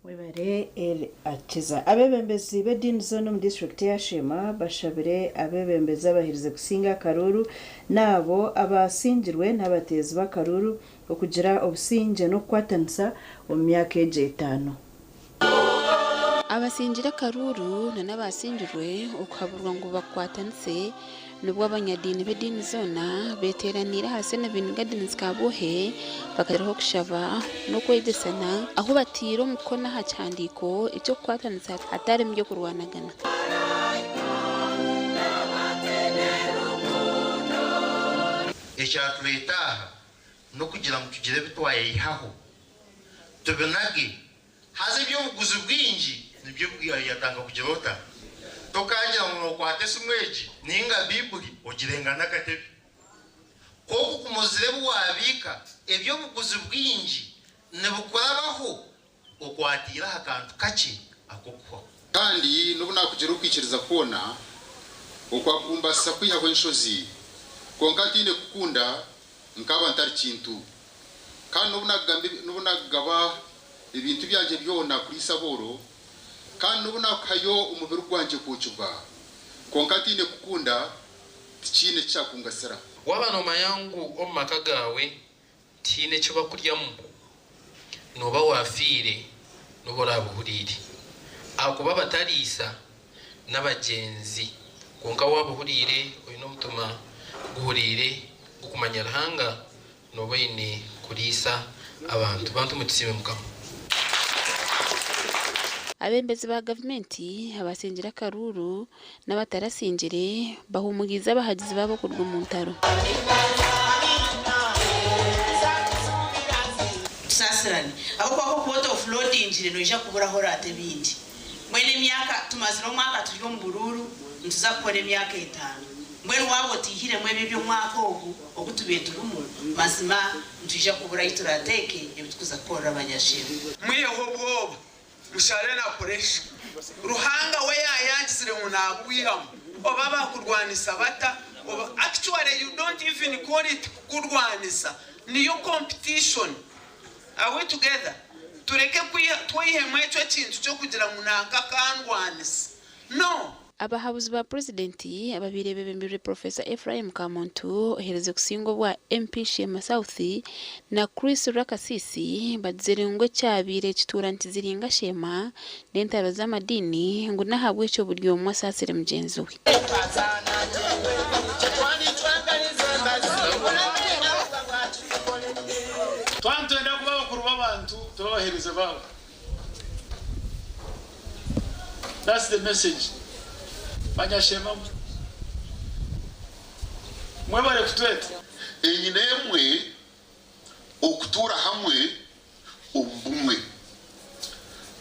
Webare El Akiza. Abeebembezi b'ediini zoona omu disiturikiti ya Sheema bashabire abeebembezi abaherize kusinga akaruuru n'abo abasingirwe n'abateezi b'akaruuru okugira obusingye n'okukwatanisa omu myaka egi etaano. Abasingire akaruuru na n'abasingirwe okuhaburwa ngu bakwatanise nibwo abanyadiini b'ediini zoona beeteeraniire aha Senabini Gardens Kabwohe bakagiraho okushaba n'okwegyesana ahu bataire omukono aha kihandiiko eky'okukwatanisa hatarimu by'okurwanagana. Ekyatureeta aha n'okugira ngu tugire ebi twayeyihaho tubinage, haza eby'obuguzi bwingi nibyo yatandika kugira ota? Tokangira ngu nokwata esimu egi ninga Baibuli ogirenga n'akatebe. Ku okumozire ebi wabiika, eby'obuguzi bwingi nibikurabaho okwatiire aha kantu kakye ak'okuhwaho. Kandi nobu naakugira okwikiriza kwona okwakumbaasisa kwihaho enshozi, kwonka ntaine kukunda, nkaaba ntari kintu. Kandi nobu nobu naakugaba ebintu byangye byona kuriisa abooro, kandi nobu naakuhayo omubiri gwangye kwokibwa, kwonka ntaine kukunda, tikiine ki kyakungasira. Waaba noomanya ngu omu maka gaawe tihaine eki bakuryamu, nooba waafiire n'obu oraabe ohuriire. Ahakuba abatariisa n'abagyenzi. Kwonka waaba ohuriire oine omutima guhuriire gw'okumanya Ruhanga, nooba oine kuriisa abantu. Bantu mwe tusiime Mukama. Abeebembezi ba gavumenti abasingire akaruuru n'abatarasingire bahuumuriize abahagizi baabo kuruga omu ntaro. Tusaasirane ahabw'okuba ku orikuba otofuloodingire noija kubura ahu oraate ebindi. Mbwenu emyaka, tumazire omwaka turi omu buruuru, nituza kukora emyaka etaano. Mbwenu waaba otaihiremu ebyo eby'omwaka ogu ogu tubaire turimu, mazima nitwija kubura ahu turaateeke ebi turikuza kukorera abanyasheema. Mwiheho obwoba, mushare na puresha. Ruhanga we yaayangizire ngu naakwihamu, oba baakurwanisa bata, oba actually you don't even call it kukurwanisa, niyo competition. Are we together? Tureke tweihemu ekyo ekintu ky'okugira ngu nanka akandwanisa. No! Abahabuzi ba Purezidenti ababaire bebembirwe Professor Ephraim Kamuntu oheerize kusinga obwa MP Sheema South na Chris Rwakasisi bagizire ngu ekyabaire kituura nikiziringa Sheema n'entaro z'amadiini ngu n'ahabw'ekyo buri omwe asaasire mugyenzi we. Twaba nitwenda kuba abakuru b'abantu, tube abaheereza baabo. That's the message. Banyashema mwe. Mwebare kutweta. Enyina emwe okutuura hamwe omu bumwe.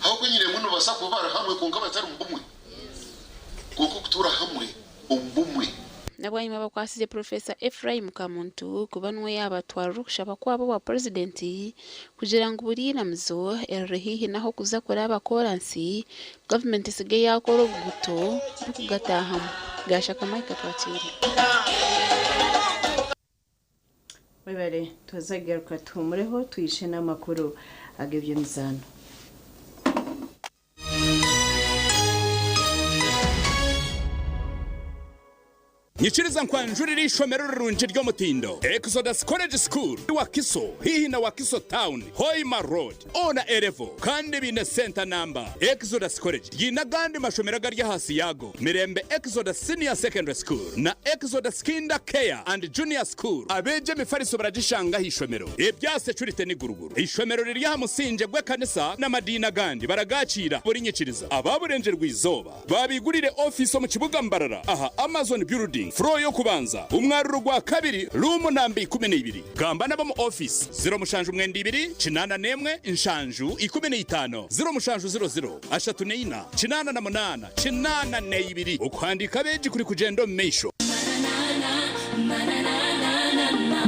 Ahabw'okuba enyina emwe nibabaasa kuba bari hamwe kwonka batari mu bumwe. Kwonka okutuura hamwe omu bumwe. Na bwanyima bakwasize Professor Ephraim Kamuntu kuba niwe yaabatwarira okushaba kwabo obwa Purezidenti kugira ngu buri iramizo eriri haihi n'ah'okuza kuraba kooransi, gavumenti esige yaakora obuguuto bw'okugataahamu. Gashaka Mike Atwakiire. Webare, twaza kugaruka tuhumureho twije n'amakuru ag'eby'emizaano. Nyikiriza nkwanjurire eishomero rirungi ry'omutindo, Exodus College School, Wakiso, haihi na Wakiso Town, Hoima Road, O na A level kandi baine centre namba. Exodus College ryine agandi mashomero agari ahaasi yaago, Mirembe Exodus Senior Secondary School na Exodus Kinder Care and Junior School. Abeegi emifariso baragishanga aha ishomero. Ebya securite ni guruguru. Eishomero riri aha musingye gw'ekanisa n'amadiini agandi baragaakiira buri nyikiriza. Aba Burengyerwa-izooba baabigurire ofiisi omu kibuga Mbarara aha Amazon Building, floor y'okubanza, omwaruro gwa kabiri, room namba 12. Gamba n'ab'omu ofiisi, 072 81 7 15, 0700 34 88 82. Okuhandiika abeegi kuri kugyenda omu maisho.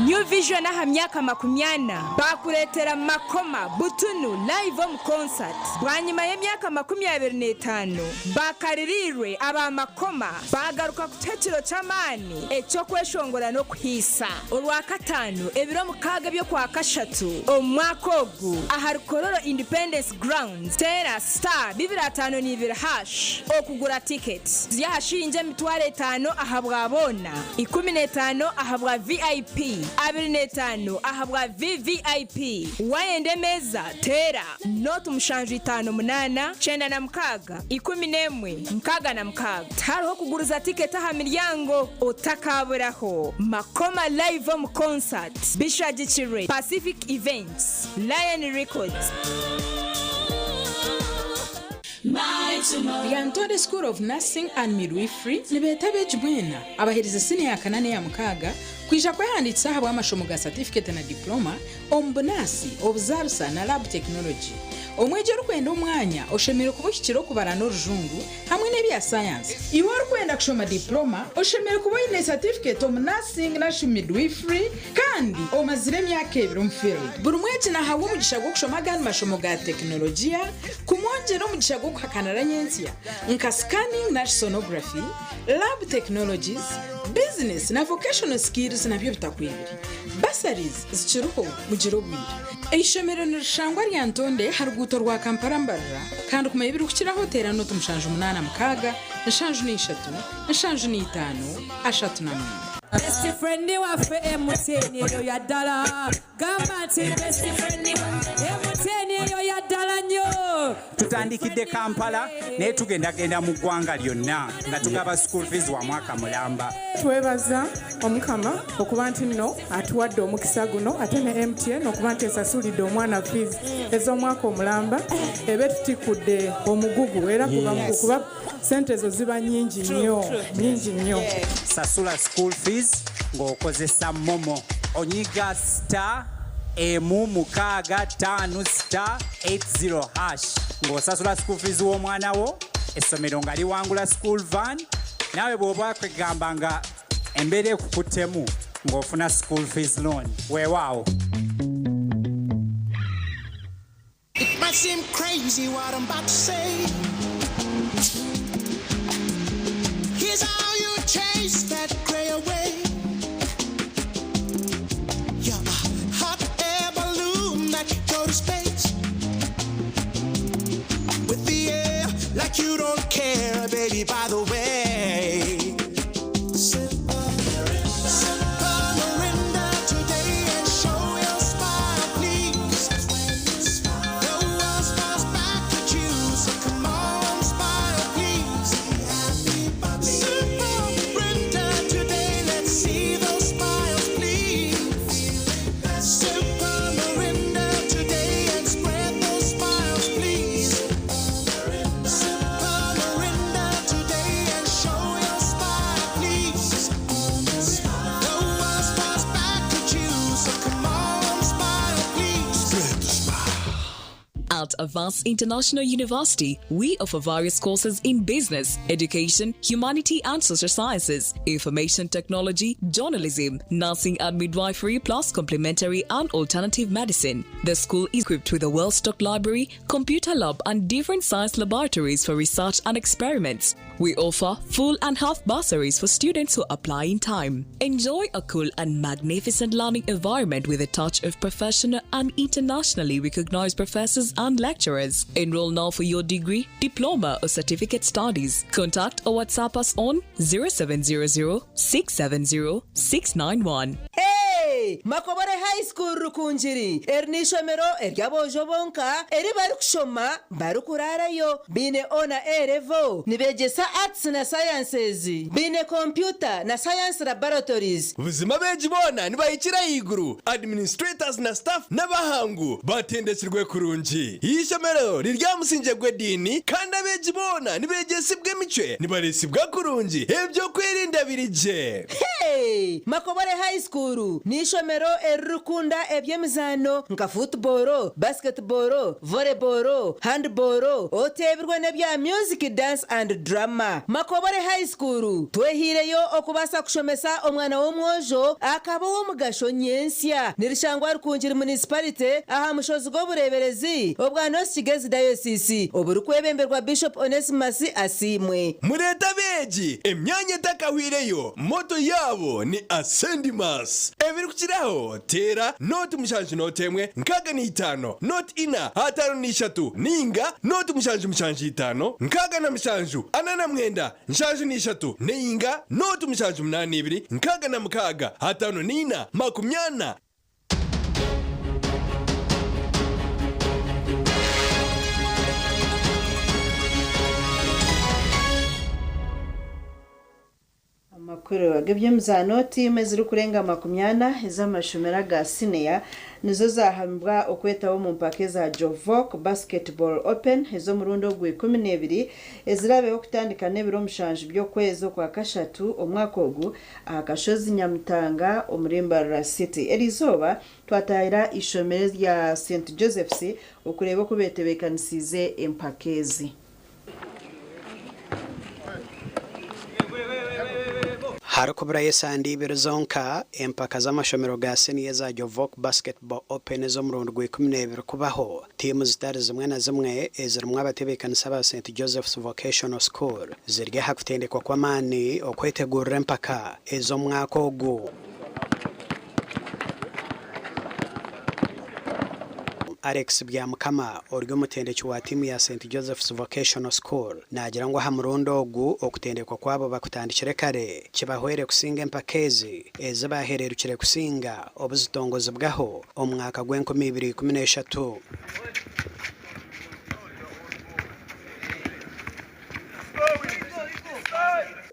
New Vision aha myaka makumyana baakureetera Makoma Butunu live omu concert. Bwanyima y'emyaka 25 bakaririirwe aba Makoma baagaruka kutuha ekiro ky'amaani eky'okweshongora n'okuhiisa. Orwakataano ebiro 6 eby'Okwakashatu omu mwaka ogu ahari Kololo Independence Grounds, teera star 252 hash okugura tiketi. Ziri aha shiringi 5000 ahabwa boona, 15 ahabwa VIP, 25 ahabwa VVIP. Waayenda emeeza, teera nooti 758 96 11 66. Tihariho kuguriza tiketi aha miryango, otakaaburaho. Makoma Live omu Concert bishagikirwe Pacific Events, Lion Records. Lyantonde School of Nursing and Midwifery nibeeta abeegi mwena abaherize siniya ya kana n'eya mukaaga kwija kwehandiikisa ahabw'amashomo ga satifiketi na diploma omu bunaasi, obuzaarisa na lab technology. Omwegi orikwenda omwanya oshemereire kuba ohikire okubara n'orujungu hamwe n'ebya sayansi. Iwe orikwenda kushoma diploma oshemereire kuba oine satifiketi omu nursing narishi midwifery kandi omazire emyaka ebiri omu field. Buri mwegi nahabwa omugisha gw'okushoma agandi mashomo ga tekinologiya kumwongyera omugisha gw'okuhakanira nyentsya nka scanning narishi sonography, lab technologies, business na vocational skills nabyo bitakwibire. Bursaries zikiriho mugire obwire. Eishomero nirishangwa Lyantonde aha ruguuto rwa Kampala Mbarara kandi kumanya ebirikukiraho teera nooti 786 73 39. Best friend waffe MTN eyo ya ddala. Gamba nti best friend MTN eyo ya ddala nnyo. Tutandikidde Kampala naye tugendagenda mu ggwanga lyonna nga tugaba school fees wa mwaka mulamba. Twebaza Omukama okuba nti nno atuwadde omukisa guno ate ne MTN okuba nti esasulidde omwana fees ez'omwaka omulamba eba etutikkudde omugugu era kuba sente ezo ziba nyingi nnyo, nyingi nnyo. Sasula school fees ng'okozesa MoMo. Onyiga star emu mukaaga ttaano star 80 hash ng'osasula school fees w'omwana wo, essomero nga liwangula school van, naawe bw'oba kwegamba nga embeera ekukuttemu ng'ofuna school fees loan. Weewaawo. It might seem crazy what I'm about to say. Here's how you chase that gray away. You're a hot air balloon that could go to space. by the way. Sip a Sip a Mirinda today and show your smile, please. The world smiles back at you, so come on, smile, please. Sip a Mirinda today, let's see those smiles, please. Sip a Mirinda today and spread those smiles, please. Sip a Mirinda today and show your smile, please. The world smiles back at you, so come on, smile, please. Spread the smile. At Avance International University, we offer various courses in business, education, humanity and social sciences, information technology, journalism, nursing and midwifery, plus complementary and alternative medicine. The school is equipped with a well stocked library, computer lab, and different science laboratories for research and experiments. We offer full and half bursaries for students who apply in time. Enjoy a cool and magnificent learning environment with a touch of professional and internationally recognized professors and lecturers. Enroll now for your degree, diploma, or certificate studies. Contact or WhatsApp us on 0700 670 691. Hey! Makobore High School Rukungiri eri n'eishomero ery'aboojo bonka eri barikushoma barikuraarayo biine O na A level nibeegyesa arts na sciences biine computer na science laboratories. Buzima abeegi boona nibahikira ahaiguru, administrators na staff n'abahangu batendekirwe kurungi. Eishomero riri aha musingye gw'ediini kandi abeegi boona nibeegyesibwa emicwe, nibareesibwa kurungi, eby'okwerinda biri gye. Hey! Makobore High School n'eishomero eririkunda eby'emizaano nka football, basketball, volleyball, handball, oteebirwe n'ebya music, dance and drama. Makobore High School twehiireyo okubaasa kushomesa omwana w'omwojo akaba ow'omugasho nyentsya. Nirishangwa Rukungiri Municipality aha mushozi gw'obureeberezi obwa North Kigezi Diocese oburikwebemberwa Bishop Onesimus Asiimwe. Mureete abeegi, emyanya etakahweireyo, motto yaabo ni Ascendimus. Ebirikukiraho, teera 0 7 0 65 0 4 53 ninga 0 7 7 5 67 49 73 ninga 0 7 8 2 66 54 40. Amakuru ag'eby'emizaano tiimu ezirikurenga 40 ez'amashomero aga siniya nizo zahamibwa okwetaba omu mpaka eza Jovok Basketball Open ez'omurundi ogwa 12 ezirabeho okutandika n'ebiro 7 by'okwezi okwa kashatu omwaka ogu aha kashozi Nyamutanga omuri Mbarara City. Eriizooba twatahira eishomero rya St Joseph's okureeba oku betebeekanisiize empaka ezi. Harikuburayo esande ibiri zonka, empaka z'amashomero ga siniya eza Jovok Basketball Open ez'omurundi gwa 12 kubaho, tiimu zitari zimwe na zimwe ezirimu abatebeekanisa ba St Joseph's Vocational School ziri aha kutendekwa kw'amaani okwetegurira empaka ez'omwaka ogu. Alex Byamukama ori omutendeki wa tiimu ya St Joseph's Vocational School naagira ngu aha murundi ogu okutendekwa kwabo bakutandikire kare kibahwere kusinga empaka ezi ezi bahererukire kusinga obu zitongozibwaho omu mwaka gw'enkumi ibiri ikumi n'eshatu.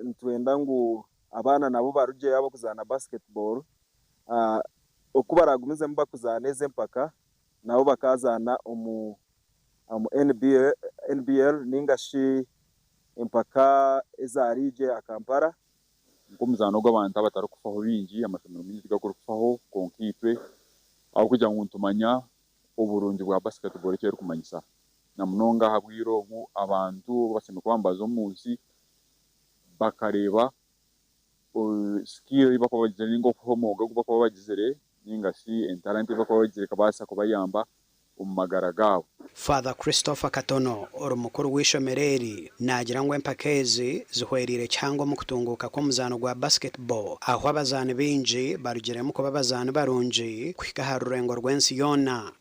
Nitwenda ngu abaana nabo barugyeyo abarikuzaana basketball oku baragumizemu bakuzaana ezi empaka nabo bakazaana omu NBL ninga shi empaka eza liigi ya Kampala. Nk'omuzaano gw'abantu abatarikufaho bingi, amashomero mingi tigakurikufaho, kwonka itwe ahabw'okugira ngu nitumanya oburungi bwa basketball eki erikumanyisa. Na munonga aha bwire obu abantu bashemereire kuba nibaza omu nsi bakareeba skill ei barikuba bagizire ninga omwoga ogu barikuba bagizire ninga shi entalanta ei barikuba bagizire ekabaasa kubayamba omu magara gaabo. Father Christopher Katono ori mukuru w'eishomero eri naagira ngu empaka ezi zihwereire kihango omu kutunguuka kw'omuzaano gwa basketball ahu abazaani baingi barugiremu kuba abazaani barungi kuhika aha rurengo rw'ensi yoona.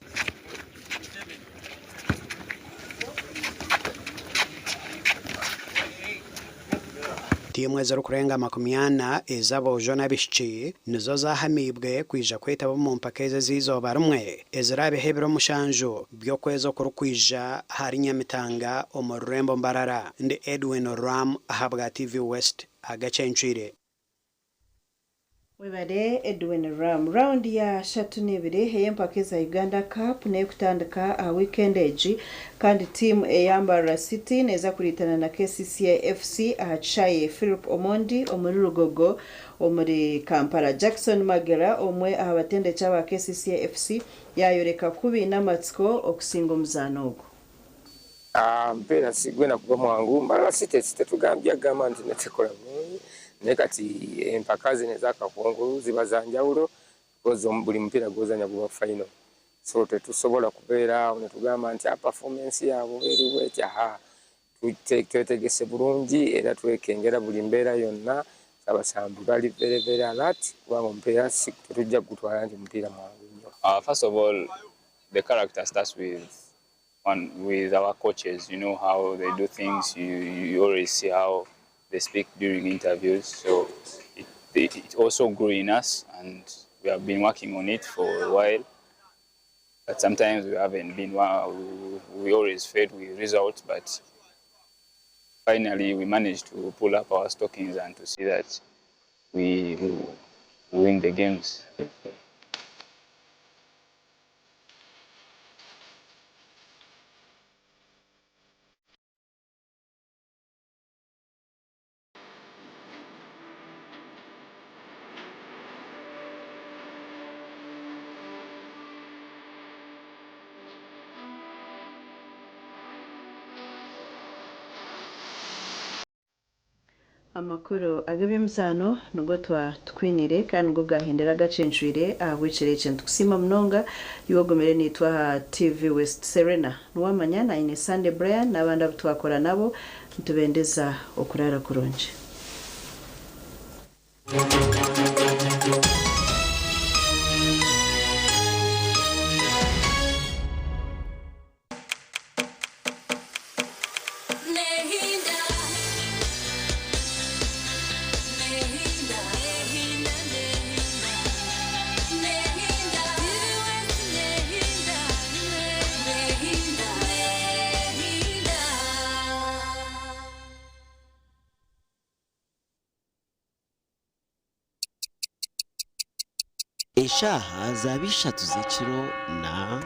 Tiimu ezirikurenga 40 ez'aboojo n'abaishiki nizo zaahamiibwe kwija kwetaba omu mpaka ezi ez'eizooba rimwe eziraabeho ebiro 7 by'okwezi okurikwija ahari Nyamitanga omu rurembo Mbarara. Ndi Edwin Ram ahabwa TV West agacencwire. Webare Edwin Ram. Rawundi ya 32 ey'empaka eza Uganda Cup n'ey'okutandika aha wiikendi egi kandi tiimu eya Mbarara City neeza kuriitana na KCCA FC aha kishaayi Philip Omondi omuri Lugogo omuri Kampala. Jackson Magera omwe aha batendeki aba KCCA FC yaayoreka ku baine amatsiko okusinga omuzaano ogu. Omupiira tigwenda kuba mwangu. Mbarara City tetugambye kugamba nti netekora bulungi naye kati empaka zino ezakakunguru ziba za njawulo because buli mupiira gwozanya guba final so tetusobola kubeera awo netugamba nti performance yaabwe eri bweti aha twetegese bulungi era twekengera buli mbeera yonna abasambi bali very very alert kubanga omupiira tetujja kugutwala nti mupiira mwangu nnyo. First of all, the character starts with one with our coaches. You know how they do things. You always see how they speak during interviews. So it also grew in us, and we have been working on it for a while. But sometimes we haven't been. We always failed with results, but finally we managed to pull up our stockings and to see that we win the games. Amakuru ag'eby'emizaano nigo twatukwiniire kandi nigo gaahendera agacencwire ahabw'ekiro eki. Nitukusiima munonga iwe ogumire naitwe aha TV West Serena. Niwamanya naanye Sunday Brian n'abandi abu twakora nabo nitubendeza okuraara kurungi. Eshaaha zaaba ishatu z'ekiro na.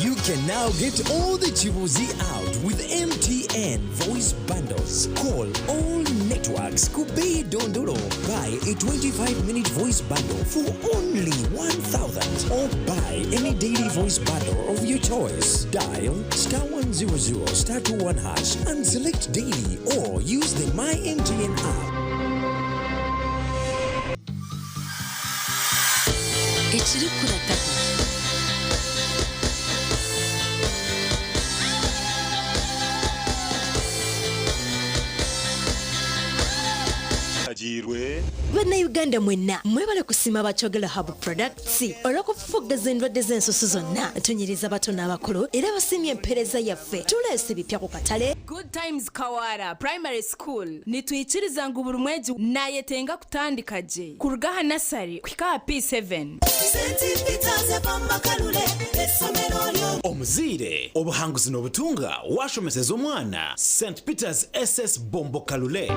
You can now get all the Chibuzi out with MTN voice bundles. Call all networks. Kubei Dondolo. Buy a 25-minute voice bundle for only 1,000 or buy any daily voice bundle of your choice. Dial star 100 star 21 hash and select daily or use the My MTN app. Ekirikurataho. Bannayuganda mwenna mwebale kusiima ba Kyogero Herbal Products olw'okufufuggaza endwadde z'ensusu zonna. Tunyiriza bato n'abakulu era basiimye empeereza yaffe. Tuleese bipya ku katale. Good Times Kawara Primary School nitwikiriza ngu buri mwegi nayetenga kutandika gye kuruga aha nasari kuhika aha P7. Omuzaire obuhanguzi n'obutunga washomeseza omwana St Peters SS Bombo Kalule.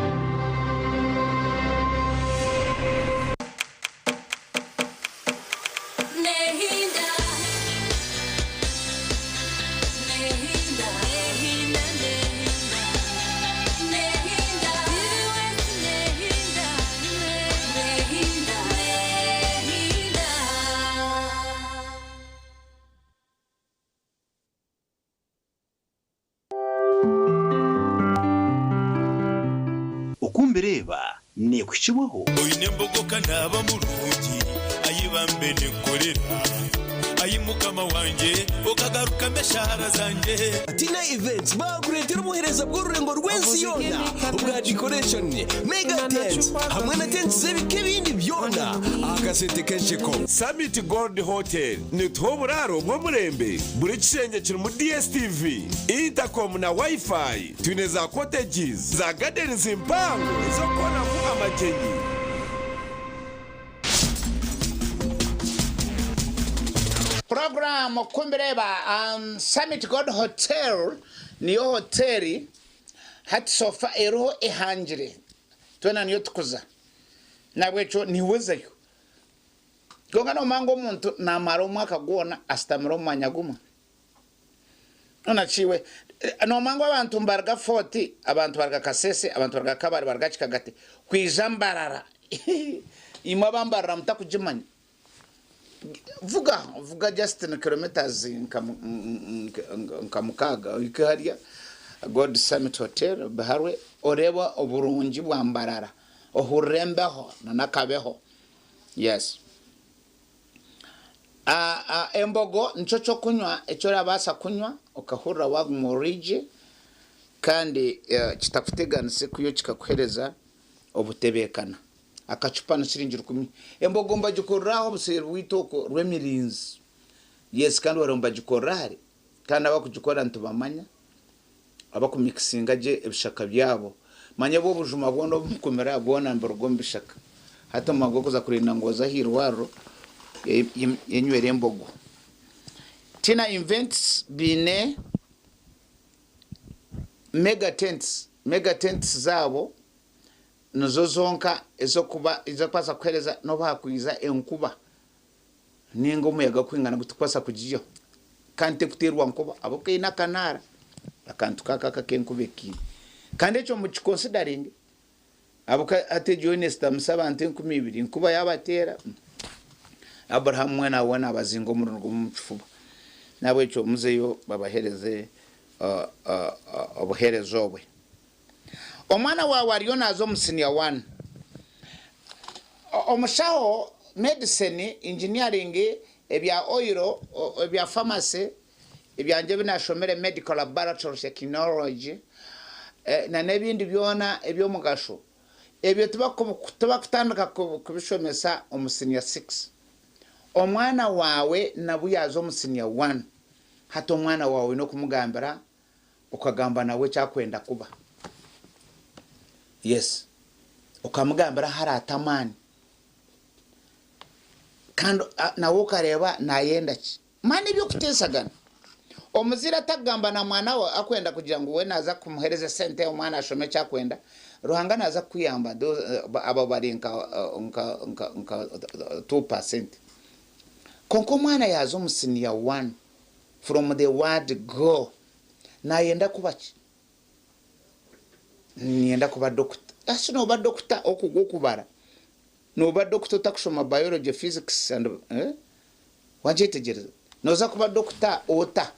Okumbireeba neekuhikibwaho. Oine embogoka naaba murungi ayibambe nenkorera Ai Mukama wangye, okagarukamu eshaara zangye. Tina Events baakureetera obuheereza bw'orurengo rw'ensi yoona obwa decoration, mega tents hamwe na tents z'ebika ebindi byona aha kasente k'ensheko. Summit Gold Hotel netuha oburaaro bw'omurembe, buri kishengye kirimu DSTV, intercom na Wi-Fi. Twine za cottages, za gardens mpango ez'okukoramu amagyenyi. Program Okumbireeba Summit Gold Hotel niyo hoteri hati sofa eriho ehangire twena niyo tukuza nahabwekyo niiwe ozayo kwonka nomanya ngu omuntu namara omwaka gwona ashutamire omu mwanya gumwe Nonakiiwe nomanya ngu abantu nibaruga Fort abantu baruga Kasese abantu baruga Kabale baruga Kikagati kwija Mbarara imwe aba Mbarara mutakugimanya Vuga vuga just ni kilometres nka mukaaga ohike hariya God Summit Hotel Biharwe oreebe oburungi bwa Mbarara ohurire embeho na n'akabeho yes. Embogo nikyo ky'okunywa eki orabaasa kunywa okahurira waaguma ori gye kandi kitakuteganise kuyo kikakuheereza obutebeekana. Akacupa ni shiringi rukumi. Embogo nibagikorera aho obuseeri bwaitu okwo Rwemirinzi. Yes kandi wareeba nibagikorera hare kandi abakugikora nitubamanya abakumikisinga gye ebishaka byabo. Manya bwo obujuma bwona obu mukumira bwona niburuga omu bishaka. Hati omu mwanya gw'okuza kurinda ngu oze aha irwariro yenywere embogo. Tina Invents baine mega tents, mega tents zaabo Nizo zonka ez'okuba ez'okubaasa kuheereza n'obu hakwija enkuba nainga omuyaga kwingana guti kubaasa kugiihaho. Kandi terikuteerwa nkuba ahabw'okuba eine akanaara, akantu kako ak'enkuba ekiine. Kandi ekyo mukikonsidaringe ahabw'okuba hati egyo yoona esitamisa abantu 2000, enkuba yaabateera, Abrahamu mwena weena abazinga omuriro gumwe omu kifuba. N'ahabw'ekyo muzeyo babaheereze obuheereza obwe. Omwana waawe ariyo naaza omu siniya wani. Omushaho, medicine, engineering, ebya oil, ebya pharmacy, ebyangye ebi naashomire medical laboratory technology n'ebindi byona eby'omugasho, ebyo tibakutandika kubishomesa omu siniya sikisi. Omwana waawe nabu yaaza omu siniya wani, hati omwana waawe oine kumugambira okagamba nawe eki akwenda kuba. Yes. Okamugambira ahu araate amaani. Kandi nawe okareeba naayenda ki. Manya eby'okuteesagana. Omuzaire atakugamba na mwana we akwenda kugira ngu we naaza kumuheereza esente omwana ashome eki akwenda, Ruhanga naaza kukuyamba abo bari nka nka nka nka 2%. Kwonka omwana yaaza omu siniya wani, From the word go nayenda kuba ki? Niinyenda kuba doctor. Asi nooba doctor okugwa okubara? Nooba doctor otakushoma biology, physics and eh? Wagyetegyereza? Nooza kuba doctor ota?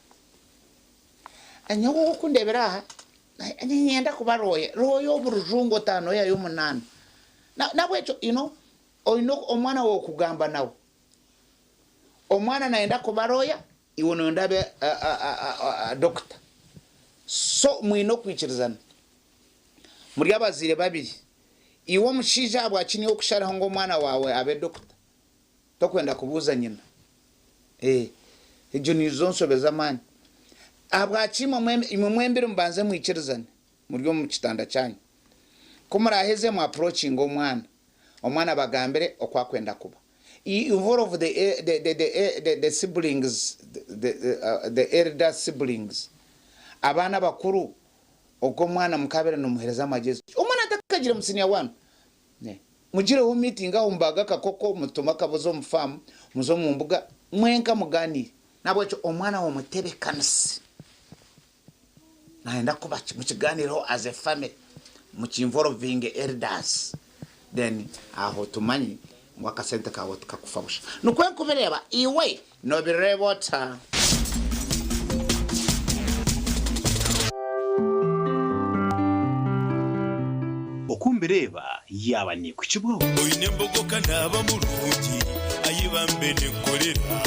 Nyowe okundeebera aha niinyenda kuba lawyer. Lawyer omu rujungu otaano oihayo omunaana. Nahabwekyo you know, oine omwana waawe kugamba nawe. Omwana nayenda kuba lawyer iwe noyenda abe doctor so mwine okwikirizana muri abazaire babiri iwe omushaija ahabwaki niiwe okusharaho ngu omwana waawe abe doctor tokwenda kubuuza nyina eeh egyo nizo nshobe z'amaani ahabwaki imwe mwembiri mubanze mwikirizane muri omu kitanda kyanyu ku muraheze mu approachinge omwana omwana abagambire oku akwenda kuba Involve the the the the the the siblings the the the elder siblings abaana abakuru ogwo omwana mukabire nimuhereza amagyezi omwana atakagire mu senior one mugireho meeting aho mubage akakoko mutume akabozi omu farm muze omu mbuga mwenka muganire nahabwekyo omwana wawe mutebekanise Nayenda kuba ki? Mukiganireho as a family, muki involvinge elders then aho tumanye ngu akasente kawe tikakufa busha. Nikwo nkubireeba, iwe nobireeba ota? Oku mbireeba yaaba neekukibwaho. Oine embogo ka naaba murungi, ayi bambe nenkorera.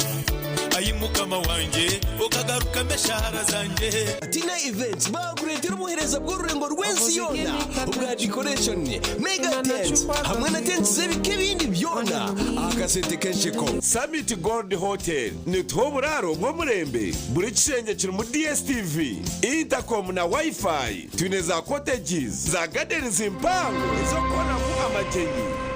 Ayi Mukama wangye, okagarukamu eshaara zangye. Tina Events baakureetera obuheereza bw'orurengo rw'ensi yoona obwa decoration, mega tents hamwe na tents z'ebika ebindi byona aha kasente k'ensheko. Summit Gold Hotel netuha oburaaro bw'omurembe, buri kishengye kirimu DSTV, intercom na Wi-Fi. Twine za cottages, za gardens mpango ez'okukoramu amagyenyi.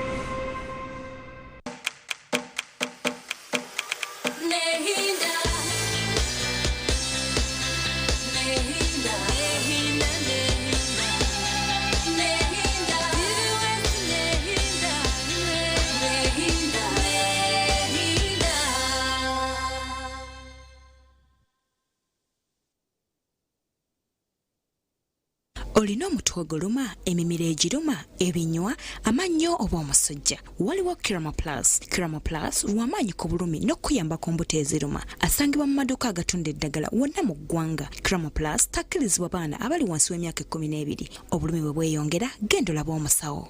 Olina omutwe oguluma, emimiro egiruma, ebinywa, amannyo oba omusujja? Waliwo Kirama Plus. Kirama Plus lw'amaanyi ku bulumi n'okukuyamba ku mbuto eziruma. Asangibwa mu maduuka agatunda eddagala wonna mu ggwanga. Kirama Plus takkirizibwa baana abali wansi w'emyaka ekkumineebiri. Obulumi bwe bweyongera, genda olabe omusawo.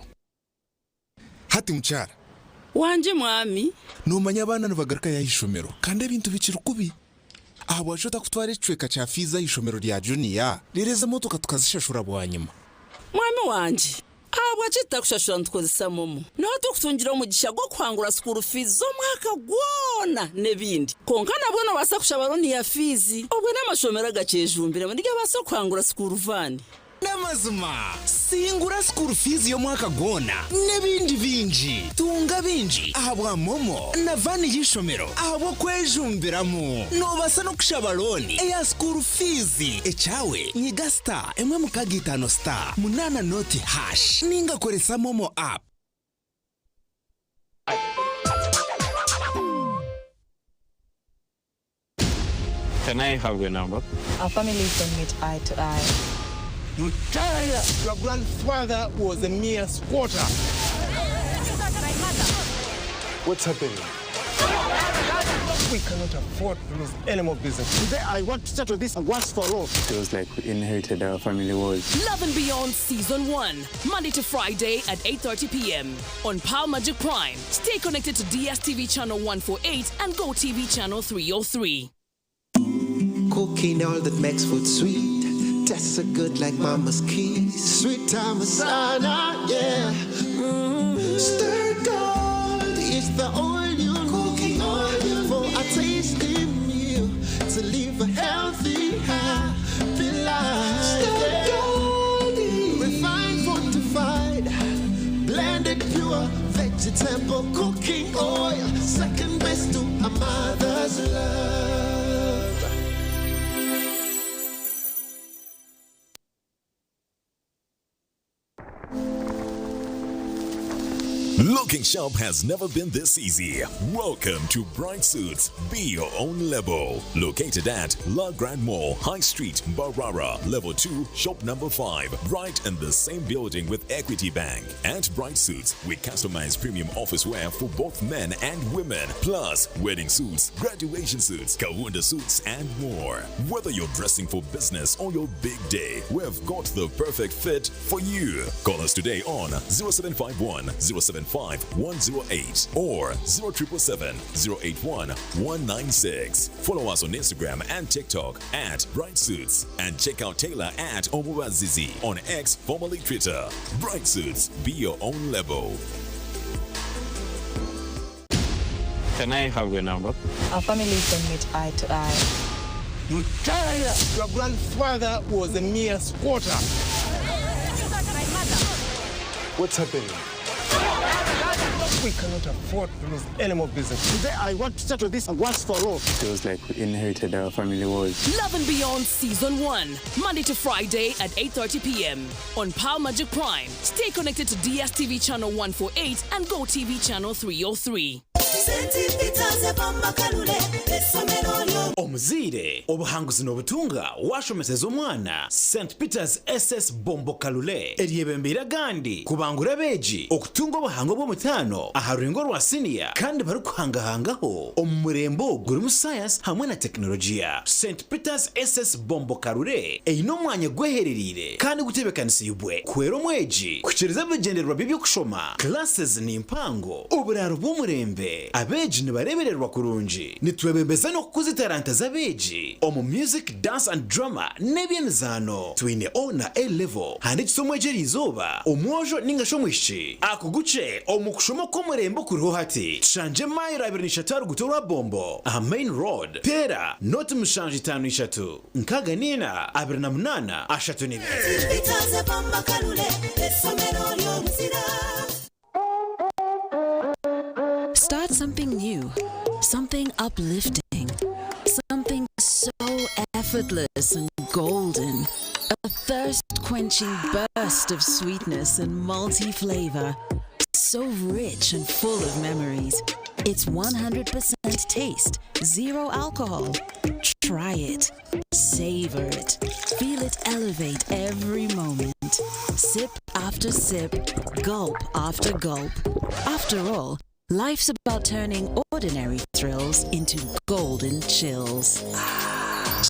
Hati mukyara. Wangye mwami. Noomanya abaana nibagarukayo aha ishomero kandi ebintu bikiri kubi. Ahabwaki otakutwara ekicweka kya fiizi aha ishomero rya juniya reero ezi emotoka tukazishashura bwanyima? Mwami wangye, ahabwaki tutakushashura nitukozesa momo? Niho turikutungira omugisha gw'okuhangura sukuuru fiizi z'omwaka gwona n'ebindi. Kwonka nabwo noobaasa kushaba looni ya fiizi obwo n'amashomero agakyejumbiremu nigabaasa kuhangura sukuuru vaani. N'amazima, singura school fees y'omwaka gwona n'ebindi bingi. Tunga bingi ahabwa MoMo na van y'eishomero ahabw'okwejumbiramu. Noobaasa n'okushaba looni eya school fees. Ekyawe nyiga star emwe mukaga itaano star munaana noti hash ninga koresa MoMo app. Can I have your number? Our families don't meet eye to eye. Retire! Your grandfather was a mere squatter. What's happening? We cannot afford to lose any more business. Today I want to settle this once for all. Feels like we inherited our family woes. Love and Beyond Season 1, Monday to Friday at 8:30 p.m. on Power Magic Prime. Stay connected to DSTV channel 148 and GoTV channel 303. Cooking all that makes food sweet. Tastes so good like mama's kiss. Sweet time sana, yeah. Stir gold is the oil you cooking oil for a tasty meal to live a healthy, happy life. Stir gold, refined, fortified, blended pure vegetable cooking oil. Second best to a mother's love. Looking sharp has never been this easy. Welcome to Bright Suits. Be your own level. Located at La Grand Mall, High Street, Barara, Level 2, Shop Number 5, right in the same building with Equity Bank. At Bright Suits, we customize premium office wear for both men and women, plus wedding suits, graduation suits, Kawunda suits, and more. Whether you're dressing for business or your big day, we've got the perfect fit for you. Call us today on 0751 075 108 or 0777 081 196. Follow us on Instagram and TikTok at Bright Suits and check out Taylor at Omuwazizi on X, formerly Twitter. Bright Suits, be your own level. Can I have your number? Our families don't meet eye to eye. Retire! Your grandfather was a mere squatter. What's happening? We cannot afford to lose any more business. Today I want to settle this once for all. Feels like we inherited our family woes. Love and Beyond Season 1, Monday to Friday at 8:30 p.m. on Power Magic Prime. Stay connected to DSTV channel 148 and GoTV channel 303. Omuzaire, obuhanguzi noobutunga waashomeseza omwana St Peters SS Bombo Kalule eryebembeire agandi kubangura abeegi okutunga obuhango bw'omutaano aha rurengo rwa siniya kandi barikuhangahangaho omu murembe ogurimu sayansi hamwe na tekinologiya. St Peters SS Bombo Kalule eine omwanya gweherereire kandi gutebeekanisiibwe kuhwera omwegi kuhikiiriza ebigyendererwa bye by'okushoma. Classes ni mpango, oburaaro bw'omurembe. Kalule abeegi nibareebererwa kurungi. Nitwebembeza n'okukuza etaranta z'abeegi omu music, dance and drama n'eby'emizaano. Twine O na A level. Handiikisa omwegi eriizooba, omwojo ninga shi omwishiki akugukye omu kushoma okw'omurembe okuriho hati. Tushangye mailo 23 aha ruguuto rwa Bombo aha Main Road. Teera noti 753 64 28 32. Start something new, something uplifting, something so effortless and golden. A thirst quenching burst of sweetness and multi flavor. So rich and full of memories. It's 100% taste, zero alcohol. Try it, savor it, feel it elevate every moment. Sip after sip, gulp after gulp. After all, life's about turning ordinary thrills into golden chills.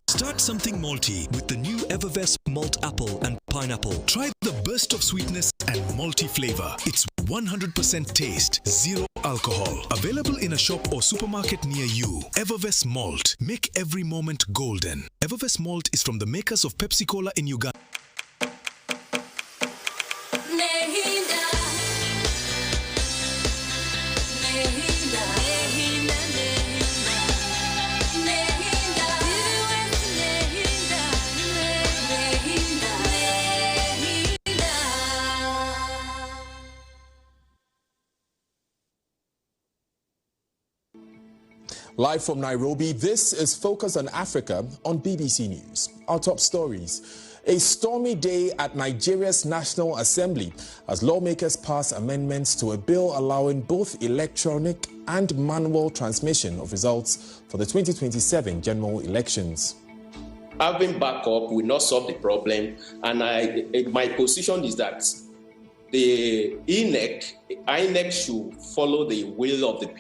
Start something malty with the new Evervest Malt Apple and Pineapple. Try the burst of sweetness and malty flavor. It's 100% taste, zero alcohol. Available in a shop or supermarket near you. Evervest Malt. Make every moment golden. Evervest Malt is from the makers of Pepsi Cola in Uganda. Nehinda. Nehinda. Nehinda, Nehinda. Nehinda. Nehinda. Nehinda. Nehinda. Live from Nairobi, this is Focus on Africa on BBC News. Our top stories. A stormy day at Nigeria's National Assembly as lawmakers pass amendments to a bill allowing both electronic and manual transmission of results for the 2027 general elections. Having backup will not solve the problem. And my position is that the INEC, INEC should follow the will of the people.